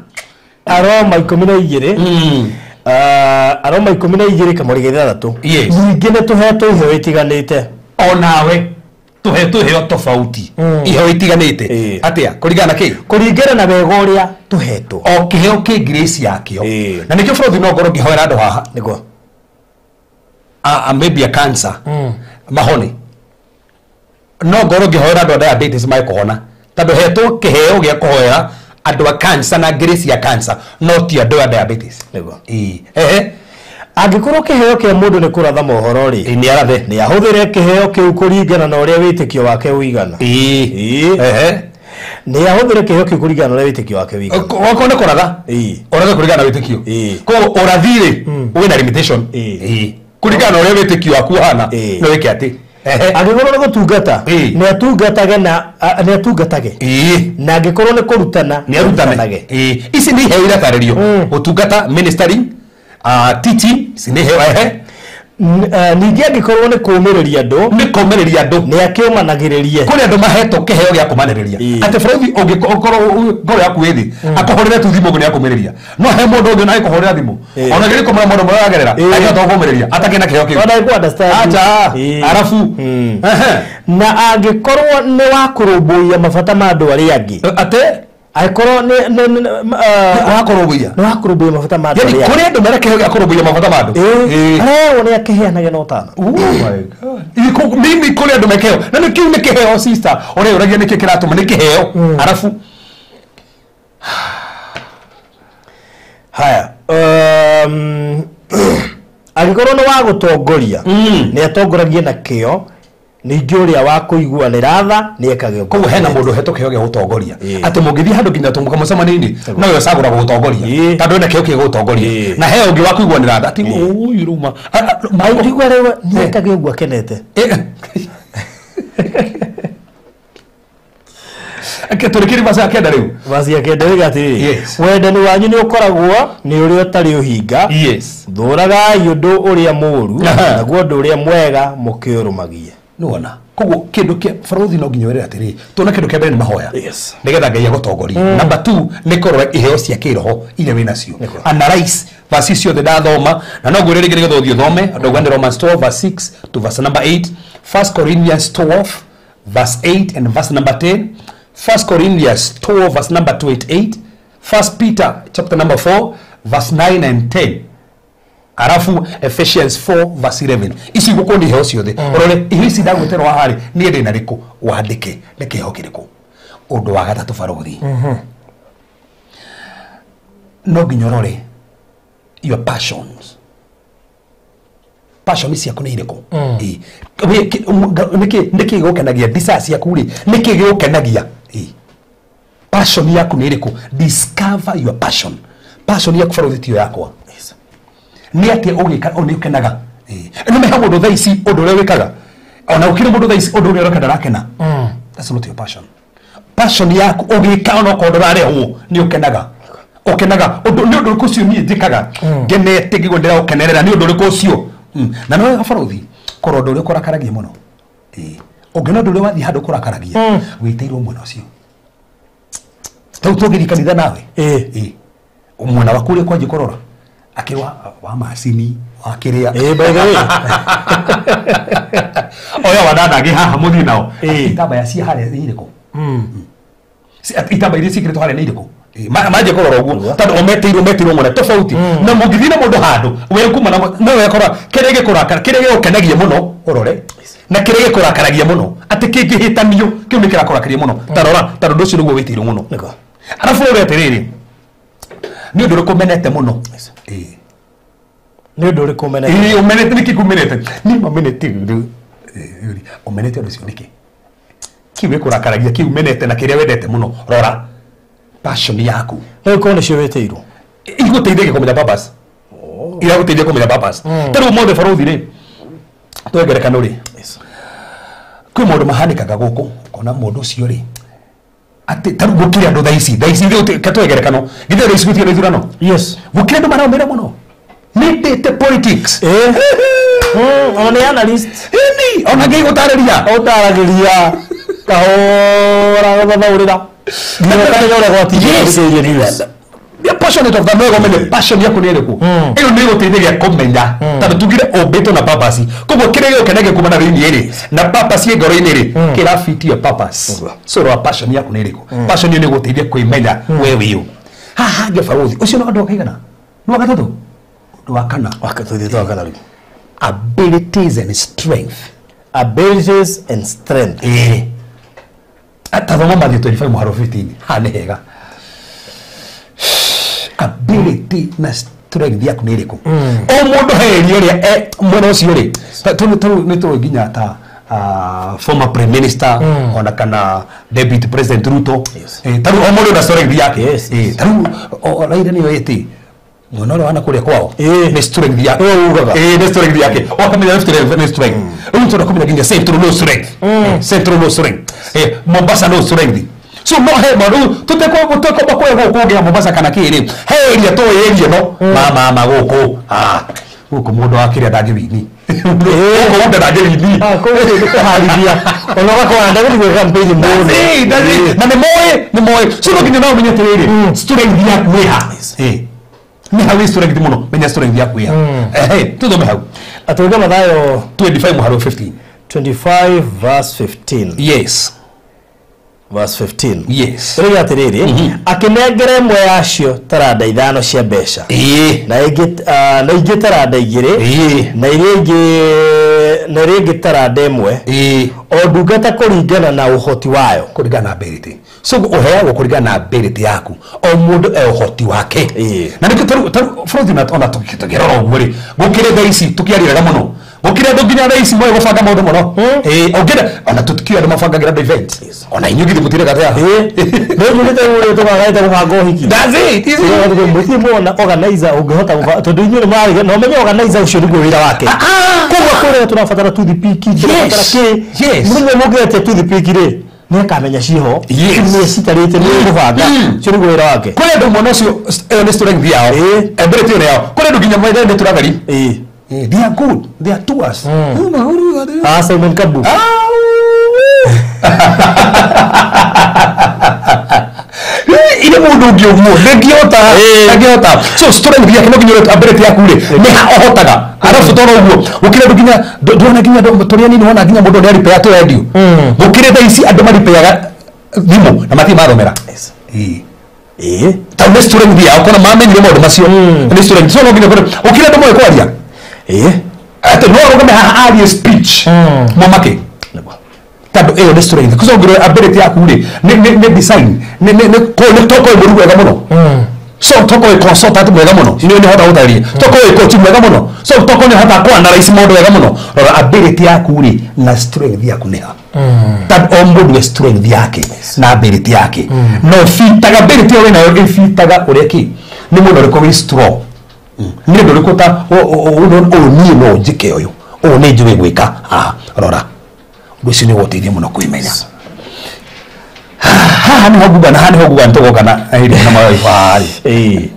Aroma 12. Ah, Aroma 12 kamũri ga 6.
Yes.
Ningĩ nĩ tũhetwo iheo itiganĩte.
Onawe tũhetwo iheo tofauti, iheo itiganĩte. Atĩa? Kũringana na kĩ?
Kũringana na wega ũrĩa tũhetwo.
O kĩheo kĩ grace yakĩo. Na nĩkĩo bũrũri no ngorwo ngĩhoera andũ haha
nĩguo
a maybe a cancer mahone, no ngorwo ngĩhoera andũ a diabetes mae kũhona, tondũ hetwo kĩheo gĩa kũhoera Andũ a cancer na grace ya cancer no ti andũ a diabetes.
Nĩguo.
Ĩĩ. Ehe.
Angĩkorwo kĩheo kĩa mũndũ nĩ kũratha mohoro rĩ,
Ĩĩ, nĩ arathe.
nĩ ahũthĩre kĩheo kĩu kũringana na ũrĩa wĩtĩkio wake ũigana.
Ĩĩ.
Ĩĩ.
Ehe.
Nĩ ahũthĩre kĩheo kĩu kũringana na ũrĩa wĩtĩkio wake ũigana.
Okorwo nĩ kũratha,
Ĩĩ.
ũrathe kũringana na wĩtĩkio.
Ĩĩ.
Koguo ũrathi rĩ, wĩna limitation.
Ĩĩ.
Ĩĩ. Kũringana na ũrĩa wĩtĩkio waku ũhana,
Ĩĩ.
no wĩke atĩ. Ehe.
Angĩkorwo nĩ gũtungata,
Ĩĩ.
nĩ atungatage na nĩ atungatage.
Ĩĩ.
Na angĩkorwo nĩ kũrutana,
Nĩ arutanage.
arutanage.
Ĩĩ. Ici nĩ iheo iratarĩrio. Ũtungata, ministry, teaching, ici nĩ iheo. Ehe.
Ningĩ angĩkorwo nĩ kũũmĩrĩria andũ,
Nĩ kũũmĩrĩria andũ.
nĩ akĩũmanagĩrĩrie.
Kũrĩ andũ mahetwo kĩheo gĩa kũmanĩrĩria.
Ĩĩ.
Atĩ bũrũri ũngĩkorwo ngoro yaku ĩ thĩ, akũhũrĩre tu thimũ ũguo nĩ akũmĩrĩria. No he mũndũ ũngĩ ona agĩkũhũrĩra thimũ,
Ĩĩ.
ona gĩrĩ kũmwĩra maũndũ marĩa ũragerera,
Ĩĩ.
angĩhota gũkũmĩrĩria atakĩrĩ na kĩheo kĩu.
Ona ĩkũ understand.
Acha.
Ĩĩ.
Arabu. Ehe.
Na angĩkorwo nĩ wa kũrũmbũiya mabata ma andũ arĩa angĩ,
Atĩ
angĩkorwo
wa kũrũmbũiya.
nĩ wa kũrũmbũiya mabata ma andũ
Yani
arĩa angĩ.
kũrĩ andũ mena kĩheo gĩa kũrũmbũiya mabata ma andũ.
Ĩĩ.
Ĩĩ.
Arerwo nĩ akĩheanage na ũtana.
Oh my God. Mimi kũrĩ andũ mekĩheo. Na nĩ kĩu nĩ kĩheo sister. Ũrĩa ũragia nĩkĩ kĩratũma nĩ kĩheo. Arabu.
Haya. Angĩkorwo nĩ wa gũtongoria, nĩ atongoragie na kĩo. Ningĩ ũrĩa wa kũiguanĩra tha nĩ ekage ũguo.
Koguo hena mũndũ ũhetwo kĩheo gĩa gũtongoria.
Ĩĩ.
Atĩ mũngĩthiĩ handũ nginya tũmũka mũcemanio-inĩ, no we ũcagũragwo gũtongoria.
Ĩĩ.
Tondũ ena kĩheo kĩa gũtongoria.
Ĩĩ.
Na he ũngĩ wa kũiguanĩra tha. Atĩ ũyũ ruma.
Ũigua rĩu nĩ ekage ũguo akenete.
Tũrĩkĩrie maca ya kenda rĩu.
Vaci ya kenda rĩu atĩrĩrĩ,
Yes.
wendani wanyu nĩ ũkoragwo nĩ ũrĩa ũtarĩ ũhinga.
Yes.
Thũragai ũndũ ũrĩa mũũru,
Aha.
naguo ũndũ ũrĩa mwega mũkĩũrũmagie.
Nĩwona. Koguo kĩndũ kĩa barũthi no nginya wĩre atĩrĩrĩ, tuona kĩndũ kĩa mbere nĩ mahoya.
Yes.
Nĩgetha Ngai agũtongorie. Number 2 nĩ kũrora iheo cia kĩroho iria wĩ nacio.
Nĩguo.
Analyze verse ciothe ndathoma na no ngwĩre rĩngĩ nĩgetha ũthiĩ ũthome. Ndauga nĩ Romans 12 verse 6 to verse number 8, 1 Corinthians 12 verse 8 and verse number 10, 1 Corinthians 12 verse number 28, 1 Peter chapter number 4 verse 9 and 10. Arafu Ephesians 4 verse 11. Ici gũkũ nĩ iheo ciothe. Ũrore iheo ici ndagwĩterwo haha rĩ, niĩ ndĩ na rĩkũ wandĩke nĩ kĩheo kĩrĩkũ. Ũndũ wa gatatũ barũthi. No nginya ũrore your passions. Passion ciaku nĩ irĩkũ? Ĩĩ. Nĩkĩ gĩgũkenagia? Desire ciaku rĩ, nĩkĩ gĩgũkenagia? Ĩĩ. Passion yaku nĩ ĩrĩkũ? Discover your passion. Passion yaku barũthi tiyo yakwa. Nĩ atĩa ũgĩka nĩ ũkenaga. Nĩ meha mũndũ thaa ici ũndũ ũrĩa wĩkaga. Ona gũkĩrĩ mũndũ thaa ici ũndũ ũrĩa ũreka ndarakena. That's not your passion. Passion yaku ũgĩka ona okorwo ndũrarehwo nĩ ũkenaga. Ũkenaga ũndũ nĩ ũndũ ũrĩkũ ũcio niĩ njĩkaga ngenete ngĩigua ndĩraũkenerera nĩ ũndũ ũrĩkũ ũcio. Na no barũthi korwo ũndũ ũrĩa ũkũrakaragia mũno. Ĩĩ. Ũngĩona ũndũ ũrĩa wathiĩ handũ ũkũrakaragia wĩtĩirwo mwena ũcio. Tau tũngĩthiĩ kanitha nawe.
Ĩĩ.
Ĩĩ. Mwena waku ũrĩa kwanjia kũrora akĩrwa wa macini wa kĩrĩa.
Ĩĩ, by the way.
Oya wandanangĩ haha mũthiĩ nao.
Ĩĩ.
Itambaya cia harĩa nĩ irĩkũ? Itambaya iria ciĩkĩrĩtwo harĩa nĩ irĩkũ? Manjie kũrora ũguo tondũ o metĩirwo mwena tofauti. Na mũngĩthiĩ na mũndũ handũ we kuma na no wekora kĩrĩa gĩkũrakara kĩrĩa gĩgũkenagia mũno ũrore na kĩrĩa gĩkũrakaragia mũno atĩ kĩngĩhĩtanio kĩu nĩ kĩrakũrakaria mũno. Ta rora tondũ ũndũ ũcio nĩguo wĩtĩirwo mũno.
Nĩguo.
Arabu ũrore atĩrĩrĩ, nĩ ũndũ ũrĩkũ ũmenete mũno? Ĩĩ.
Nĩ ũndũ ũrĩkũ ũmenete?
Ĩĩ, ũmenete nĩkĩ kũmenete? Niĩ mamenete rĩu. Ũmenete ũndũ ũcio nĩkĩ? Kĩu gĩkũrakaragia, kĩu ũmenete na kĩrĩa wendete mũno. Rora passion yaku.
No ikorwo nĩcio wĩtĩirwo.
Igũteithagia kũmenya purpose. Iragũteithia kũmenya purpose. Ta rĩu ũmũthĩ barũthi rĩ, tuoe ngerekano rĩ, kwĩ maũndũ mahanĩkaga gũkũ ũkona mũndũ ũcio rĩ atĩ ta rĩu gũkĩrĩ andũ thaa ici rĩu tuoe ngerekano githĩ thaa ici gũtirĩ na ithurano?
Yes.
Gũkĩrĩ andũ maraumĩra mũno nĩndĩte politics.
Ĩĩ. Ona nĩ analyst.
Ĩni, ona ngĩ gũtarĩria.
Ũtaragĩria kahora gũthathaũrĩra. Nginya ũkamenya ũrĩa gwatinda news.
Be passionate of that no ũmenye passion yaku nĩ ĩrĩkũ. Ĩyo nĩ ĩgũteithagia kũmenya tondũ tugire ũmbĩtwo na purpose. Koguo kĩrĩa gĩgũkenagia kuma na thĩinĩ rĩ na purpose ĩ ngoro-inĩ rĩ kĩrafit your purpose. So rora passion yaku nĩ ĩrĩkũ. Passion ĩyo nĩ ĩgũteithia kwĩmenya we wĩ ũ. Haha hangĩ barũthi ũcio nĩ ũndũ wa kaigana? Nĩ wa gatatũ? Ũndũ wa kana.
Wa tũthiĩ twa kana rĩu.
Abilities and strength.
Abilities and strength.
Ĩĩ. Ta thoma Matthew 25 mũharo 15. Haha nĩ hega. Ability na strength yaku nĩ ĩrĩkũ? O mũndũ he area ĩrĩa mwena ũcio rĩ, nĩ tũĩ nginya ta former prime minister ona kana deputy president Ruto. Tarĩu o mũndũ na strength yake. Tarĩu Raila nĩyo ĩtĩ mwena ũrĩa wana kũrĩa kwao nĩ strength yake. Nĩ strength yake. Wakamenya left nĩ strength. Rĩu tũrenda kũmenya nginya central no strength. Central no strength. Mombasa no strength. So no he maru tutekomba kũrĩa gũkũ ũngĩ Mombasa kana kĩrĩ he area to area no mama gũkũ gũkũ mũndũ wa kĩrĩa ndangĩwini gũkũ mũndũ ndangĩwini
kũu nĩ kũharithia ona ũgakora ndagũthiĩ campaign mũno.
Na nĩ moĩ so no nginya no ũmenye atĩrĩrĩ strength yaku ĩ ha. Nĩ hau strength mũno, menya strength yaku ĩ ha. Tũthome hau.
Atũge Mathayo
25 mũharo 15.
25 verse 15.
Yes.
Verse 15.
Yes.
Rĩu atĩrĩrĩ, akĩnengera ĩmwe yacio taranda 5 cia mbeca. Na ingĩ taranda 2. Na iria ingĩ taranda 1. O ndungata kũringana na ũhoti wayo.
Kũringana na ability. So ũheagwo kũringana na ability yaku. O mũndũ e ũhoti wake. Na nĩkĩo tarĩu bũrũri ona tũkĩrora ũguo rĩ, gũkĩrĩ thaa ici tũkĩarĩraga mũno. Gũkĩrĩ andũ nginya thaa ici moĩ gũbanga maũndũ mũno. Ũngĩenda ona tũtikĩũĩ andũ mabangagĩra andũ event. Ona inyuĩ githĩ mũtirĩ gatĩa.
Nĩ njugĩte ũrĩa tũbangĩte gũbanga ũhiki.
That's it.
Mũtirĩ mwona organizer ũngĩhota gũbanga tondũ inyuĩ nĩ mũrarĩga na ũmenye organizer ũcio nĩguo wĩra wake. Koguo kũrĩa tũrabatara toothpick, tũrabatara kĩ. Mũthenya mũngĩretia toothpick rĩ, nĩakamenya ciho. Nĩ citarĩte nĩ gũbanga. Ũcio nĩguo wĩra wake.
Kũrĩ andũ mwena ũcio ĩyo nĩ strength yao. Ability ĩyo yao. Kũrĩ andũ nginya mendete tũrathari. They are good. They are tours.
Simon Kabu.
Ile mundu ũngĩ ũguo ndĩngĩhota ndangĩhota. So strength yake no nginya ability yaku rĩ nĩ ũhotaga. Arabu toro ũguo gũkĩrĩ andũ nginya ndona nginya tũrĩa nini wona nginya mũndũ nĩaripea tũ radio. Gũkĩrĩ thaa ici andũ maripeaga thimũ na matirĩ mathomera. Tondũ nĩ strength yao kona mamenyire maũndũ macio. Nĩ strength. So no nginya gũkĩrĩ andũ moĩ kwaria. Atĩ no arũgame haha arie speech mwamake tondũ ĩyo nĩ strength. Koguo ngĩrora ability yaku rĩ nĩ design nĩ tokoĩ mũrugu wega mũno. So tokoĩ consultant mwega mũno nĩ hota gũtarĩria. Tokoĩ coach mwega mũno. So tokoĩ nĩ hota kũ-analyze maũndũ wega mũno. Rora ability yaku rĩ na strength yaku nĩ ha. Tondũ o mũndũ e strength yake na ability yake. No ĩbitaga ability ĩyo wĩnayo ĩbitaga ũrĩa kĩ nĩ mũndũ ũrĩkũ wĩ strong. Nĩ ũndũ ũrĩkũ ta ũyũ niĩ no njĩke ũyũ ũyũ nĩ njũĩ gwĩka. Rora ũndũ ũcio nĩ ũgũteithia mũno kwĩmenya. Haha nĩho nguga na haha nĩho nguga nĩtũgoka na hĩndĩ na mabarĩ.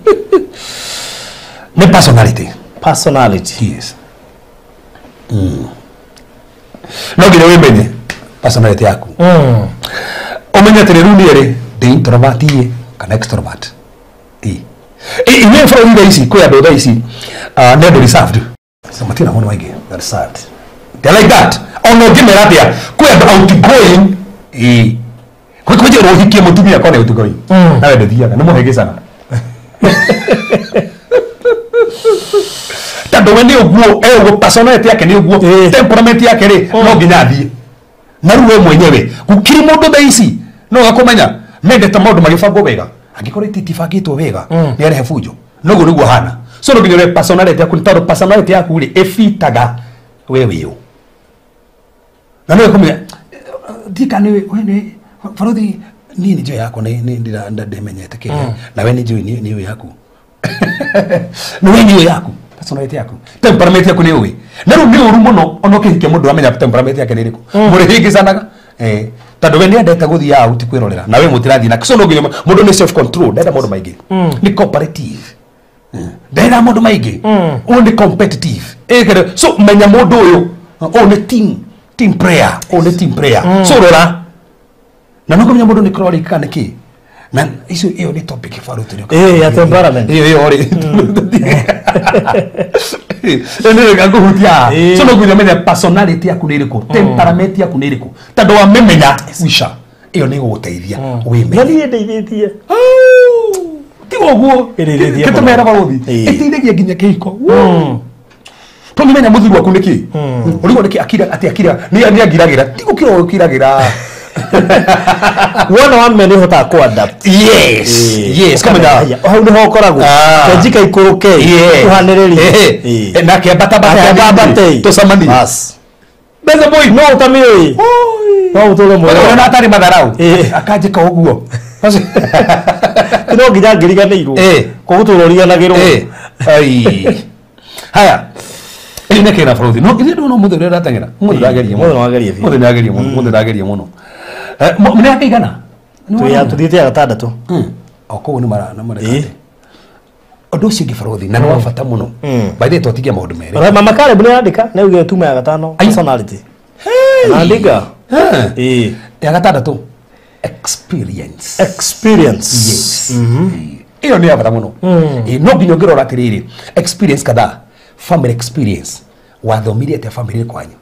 Nĩ personality.
Personality.
Yes. No nginya wĩmenye personality yaku. Ũmenye atĩrĩ rĩu niĩ rĩ ndĩ introvert kana extrovert. Inyuĩ bũrũri thaa ici kwĩ andũ thaa ici nĩ andũ reserved. So matirĩ maũndũ maingĩ. They're reserved. They're like that. Ona ũngĩmera atĩa kwĩ andũ outgoing. Kwĩ ũhikie mũtumia akorwo nĩ outgoing. Nawe ndũthiaga nĩ mũhĩngĩcaga. Tondũ we nĩ ũguo ũguo personality yake nĩ ũguo temperament yake rĩ no nginya athiĩ. Na rĩu we mwenyewe gũkĩrĩ mũndũ thaa ici no gakũmenya mendete maũndũ magĩbangwo wega. Angĩkorwo itibangĩtwo wega nĩ arehe bunjo. Noguo nĩguo hana. So no nginya ũrore personality yaku tondũ personality yaku rĩ ĩbitaga we wĩ ũ. Na nĩ ũkũmenya ndika nĩ we nĩ barothi niĩ nĩ njũĩ yakwa nĩ ndĩmenyete kĩrĩa na we nĩ njũĩ nĩ ũĩ yaku. Nĩ we nĩ ũĩ yaku personality yaku temperament yaku nĩ ũĩ. Na rĩu nĩ ũru mũno ona ũkĩhikia mũndũ amenya temperament yake nĩ ĩrĩkũ. Mũrĩhĩngĩcanaga. Tondũ we nĩendete gũthiĩ out kwĩrorera na we mũtirathiĩ nake. So no nginya mũndũ nĩ self control ndenda maũndũ maingĩ. Nĩ cooperative. Ndenda maũndũ maingĩ. Ũyũ nĩ competitive. So menya mũndũ ũyũ ũyũ nĩ team player. Ũyũ nĩ team player. So rora na no kũmenya mũndũ nĩ chronic kana kĩ. Na icio ĩyo nĩ topic ĩbarũtĩ.
Ya temperament.
Ĩyo rĩ. Ĩyo ngũhutia. So no nginya ũmenye personality yaku nĩ ĩrĩkũ, temperament yaku nĩ ĩrĩkũ. Tondũ wamĩmenya wisha ĩyo nĩ ĩgũgũteithia wĩmenye.
Na niĩ ndeithĩtie.
Tiga ũguo. Kĩtũmera barũthi. Ĩteithagia nginya kĩhiko. Tũngĩmenya mũthuri waku nĩkĩ. Ũrigwo nĩkĩ akira atĩ akira nĩ angiragĩra. Ti gũkira ũkiragĩra.
Wona wa me nĩ ũhotaga kũ adapt.
Yes. Yes,
kamenya hau nĩho ũkoragwo. Kenjika ikũrũke kuhanĩrĩria.
Na kĩambata
bate
tũcemanie.
Bas.
Mbeca boy
no ũtamĩũĩ. No ũtũre
mũno. Ona atarĩ matharau. Akanjĩka ũguo.
No nginya ngĩriganĩirwo. Kũgũtũra ũriganagĩrwo.
Ai. Haya. Ĩno nĩ kĩra bũrũri. No ithuĩ no mũthĩ ũrĩa ũrateng'era. Mũthĩ ndageria mũno.
Mũthĩ wageria biũ.
Mũthĩ ndageria mũno. Mũthĩ ndageria mũno. Mũrĩ akaigana?
Tũthiĩte ya gatandatũ.
O koguo nĩ mara na mareka. Ũndũ ũcio ũngĩ bũrũri na nĩ wa bata mũno. By the way twatigia maũndũ merĩ.
Mama Caleb nĩ arandĩka na augire tuma ya gatano personality. Arandĩka.
Ya gatandatũ experience.
Experience.
Yes. Ĩyo nĩ ya bata mũno. No nginya ũngĩrora atĩrĩrĩ experience kadhaa family experience wathomire atĩa family kwanyu.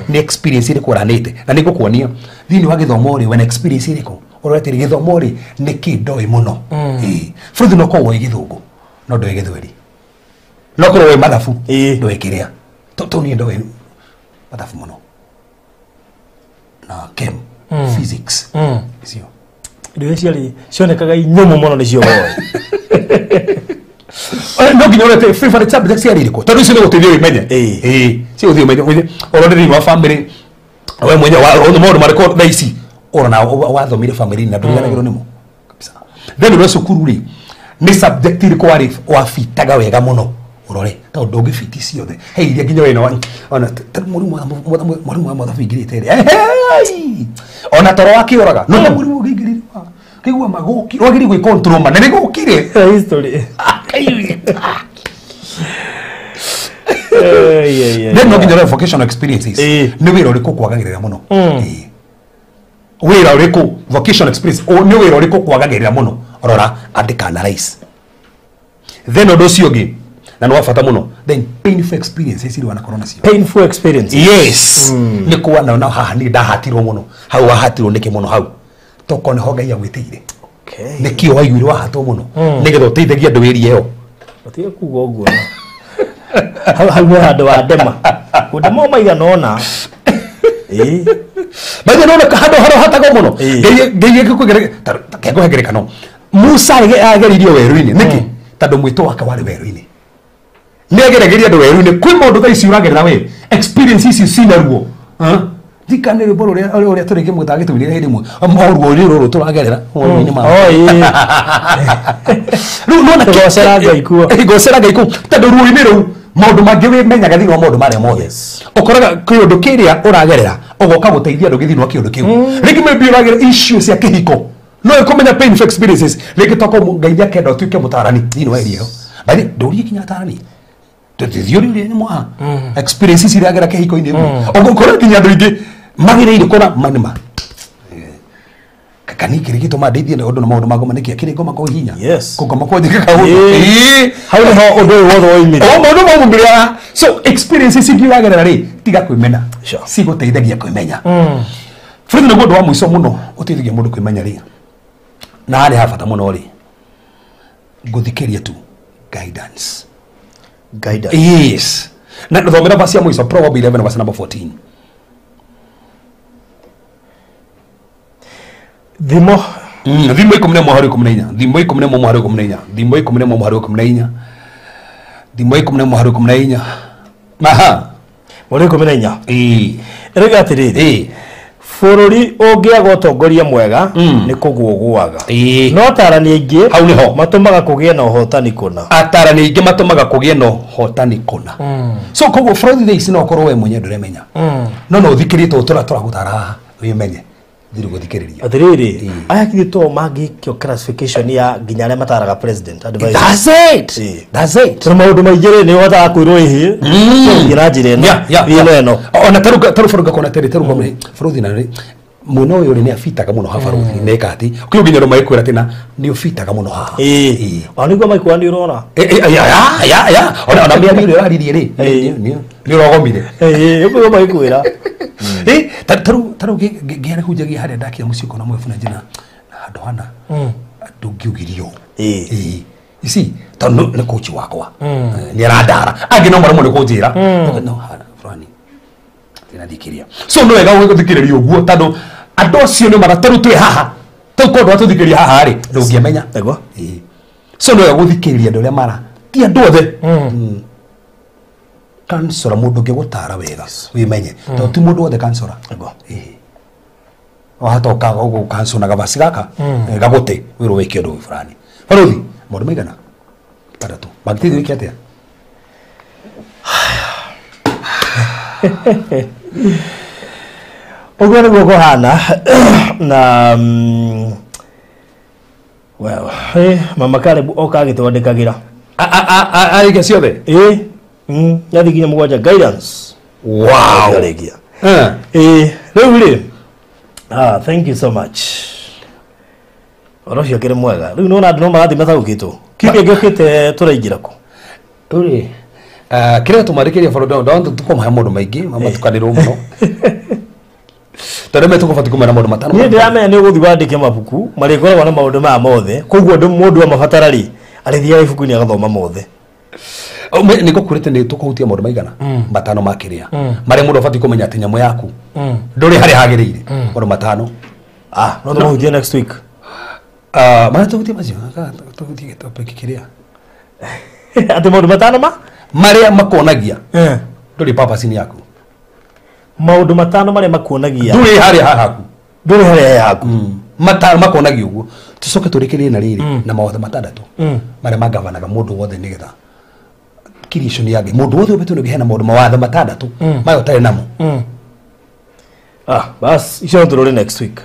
Nĩ experience ĩrĩkũ ũranĩte na nĩ ngũkuonia thĩinĩ wa gĩthomo rĩ wena experience ĩrĩkũ ũrorete rĩ gĩthomo rĩ nĩ kĩ ndoĩ mũno. Bũrũri no korwo wĩ gĩthũngũ no ndoĩ gĩthweri no korwo wĩ mathabu ndoĩ kĩrĩa tondũ niĩ ndoĩ mathabu mũno na chem physics icio
indo ciarĩ cionekaga inyũmũ mũno nĩcio woĩ.
No nginya ũrete favorite subject ciarĩ irĩkũ tondũ icio nĩ gũteithia ũimenye. Ci gũteithia ũmenye ũrore thĩinĩ wa family we mwenyewe maũndũ marĩkũ thaa ici ũrona wathomire family na ndũriganagĩrwo nĩmo kabisa. Then ũrore cukuru rĩ nĩ subject ĩrĩkũ warĩ wabitaga wega mũno ũrore tondũ ndũngĩbiti ciothe he iria nginya wĩna ona mũrimũ wa mathabu ingĩrĩte rĩ ona toro wakĩũraga no mũrimũ ũngĩingĩrire kĩigua magũki wagĩrĩirwo gwĩ control ma na nĩ gũkire
history.
Then no nginya vocational experiences nĩ wĩra ũrĩkũ kwagagĩrĩra mũno. Wĩra ũrĩkũ vocational experience nĩ wĩra ũrĩkũ kwagagĩrĩra mũno rora andĩka analyze. Then ũndũ ũcio ũngĩ na nĩ wa bata mũno then painful experiences iria wanakorwo nacio.
Painful experiences.
Yes. Nĩ kuona na haha niĩ ndahatirwo mũno hau wahatirwo nĩkĩ mũno hau toko nĩho Ngai agwĩtĩire. Nĩkĩo waiguire wahatwo mũno nĩgetha ũteithagie andũ ĩria ĩyo.
Ũtige kuga ũguo. Hau nĩ handũ wa ndema. Kũndema maigana ũna.
Maithe nona handũ harĩa hatagwo mũno. Ngai ngũhe ngerekano. Musa ageririo werũ-inĩ nĩkĩ? Tondũ mwĩto wake warĩ werũ-inĩ. Nĩ ageragĩria andũ werũ-inĩ kwĩ maũndũ thaa ici ũragerera we experience ici cina ruo. Thikane rwĩmbo rũrĩa ũrĩa tũrĩ kĩmwe tagĩtũinĩra hĩndĩ ĩmwe o ruo rũrũ tũragerera werũ-inĩ ma. Rĩu nona
Ngocera Ngai kuo.
Ngocera Ngai kuo tondũ ruo-inĩ rũu maũndũ mangĩ wĩmenyaga thĩinĩ wa maũndũ marĩa mothe. Ũkoraga kĩũndũ kĩrĩa ũragerera ũgoka gũteithia andũ thĩinĩ wa kĩũndũ kĩu. Rĩngĩ maybe ũragerera issue cia kĩhiko no ĩkũmenya painful experiences rĩngĩ toko Ngai nĩakenda ũtuĩke mũtaarani thĩinĩ wa area ĩyo. By the way ndũrie kinya atarani tũthiũrĩrie nĩ mwa experiences iria agera kĩhiko-inĩ ũguo ũgũkora nginya andũ aingĩ magĩrĩire kũra manĩma kani kĩrĩ gĩtũma ndeithie na ũndũ na maũndũ ma ngoma nĩkĩ akĩrĩ ngoma kwa hinya kũngoma kwa njĩka kaũndũ
hau nĩho ũndũ ũyũ wothe woimire
o maũndũ maumire. So experiences ingĩ ũragerera rĩ tiga kwĩmena cigũteithagia kwĩmenya. Bũrũri nĩguo ũndũ wa mũico mũno ũteithagia mũndũ kwĩmenya rĩ na harĩ ha bata mũno rĩ ngũthikĩria tu guidance.
Guidance.
Yes. Na thomera verse ya mũico Proverbs 11 verse number 14.
Thimo.
Thimo 11 14. Thimo 11 14. Thimo 11 14. Thimo 11 14. Aha.
Mũrĩ 14. Ĩrauga atĩrĩrĩ. Bũrũri ũngĩaga ũtongoria mwega nĩ kũgũa ũgũaga. No atarani aingĩ
hau nĩho
matũmaga kũgĩe na ũhotani kũna.
Atarani aingĩ matũmaga kũgĩe na ũhotani kũna. So koguo bũrũri thaa ici no ũkorwo we mwenyewe ndũremenya. No no ũthikĩrĩrie tondũ tũrĩa tũragũtara haha wĩmenye. Thirĩ gũthikĩrĩria.
Atĩrĩrĩ aya githĩ to mangĩkio classification ya nginya arĩa mataraga president advisor.
That's it. That's it.
Tondũ maũndũ maingĩ rĩ nĩ ũhotaga kwĩrwo ĩhĩ. Thiĩ na njĩra ĩno. Thiĩ ĩno.
Ona tarũ bũrũri ngakona atĩrĩ tarũ bũrũri na rĩ mwena ũyũ rĩ nĩ abitaga mũno ha barũthi neka atĩ kwĩ nginya andũ magĩkwĩra atĩ na nĩ ũbitaga mũno haha.
Ona nĩguo maikuona nĩ ũrona.
Ya ona mĩario ĩrĩa ũraririe rĩ nĩ ũrogomire.
Ũguo magĩkwĩra.
Tarũ ngĩarĩhunjagia harĩa ndakia mũciĩ ũkona mwebuna njĩra handũ hana ndũngiugirio. You see tondũ nĩ coach wakwa nĩ arandara angĩ no maremwo nĩ kũnjĩra no hana fulani ndĩrathikiria. So no wega gũthikĩrĩria ũguo tondũ Andũ acio nĩ marateru twĩ haha. Tau kondo atũthikĩria haha rĩ, ndũngĩmenya.
Nĩguo.
Ĩĩ. So nĩ wega gũthikĩrĩria andũ arĩa mara. Ti andũ othe. Kansora mũndũ ũngĩgũtara wega wĩmenye. Tondũ ti mũndũ wothe kansora.
Nĩguo.
Ĩĩ. Wahota ũkansona na gabasi gaka gagũte wĩrwo wĩke ũndũ fulani. Barothi, maũndũ maigana? Matandatũ. Mangĩteithia wĩke atĩa?
Ũguo nĩguo kũhana na well, mama Caleb oka agĩtwandĩkagĩra.
Arĩkia ciothe?
Ĩĩ. Yathiĩ nginya mũgwanja guidance.
Wow.
Arĩkia. Ĩĩ, rĩu rĩ. Ah, thank you so much. Ũhoro ũcio ũkĩrĩ mwega. Rĩu nĩwona andũ no marathiĩ mataũkĩtwo. Kiumia gĩũkĩte tũraingĩra kũ?
Rĩu kĩrĩa tũmarĩkĩria baro ndona tũkũmahe maũndũ maingĩ matukanĩrwo mũno. Tondũ me tũkũbatiĩ kũmera maũndũ matano.
Niĩ ndĩramenya nĩ ũgũthiĩ wandĩke mabuku marĩkoragwo na maũndũ maya mothe. Koguo mũndũ amabatara rĩ, arĩthiaga ibuku-inĩ agathoma mothe.
Nĩ ngũkwĩrĩte nĩ tũkũhutia maũndũ maigana matano ma kĩrĩa marĩa mũndũ abatiĩ kũmenya atĩ nyamũ yaku ndũrĩ harĩa hagĩrĩire. Maũndũ matano.
Ah, no tũmahutie next week.
Marĩa tũhutie macio, tũhutie topic kĩrĩa.
Atĩ maũndũ matano ma?
Marĩa makuonagia ndũrĩ purpose-inĩ yaku.
Maũndũ matano marĩa makuonagia
ndũrĩ harĩa haku.
Ndũrĩ harĩa haku.
Matano makuonagia ũguo. Tũcoke tũrĩkĩrĩrie na rĩrĩ na mawatho matandatũ marĩa magavanaga mũndũ wothe nĩgetha creation ya Ngai. Mũndũ wothe ũmbĩtwo nĩ Ngai hena maũndũ mawatho matandatũ maya ũtarĩ namo.
Ah, bas icio no tũrore next week.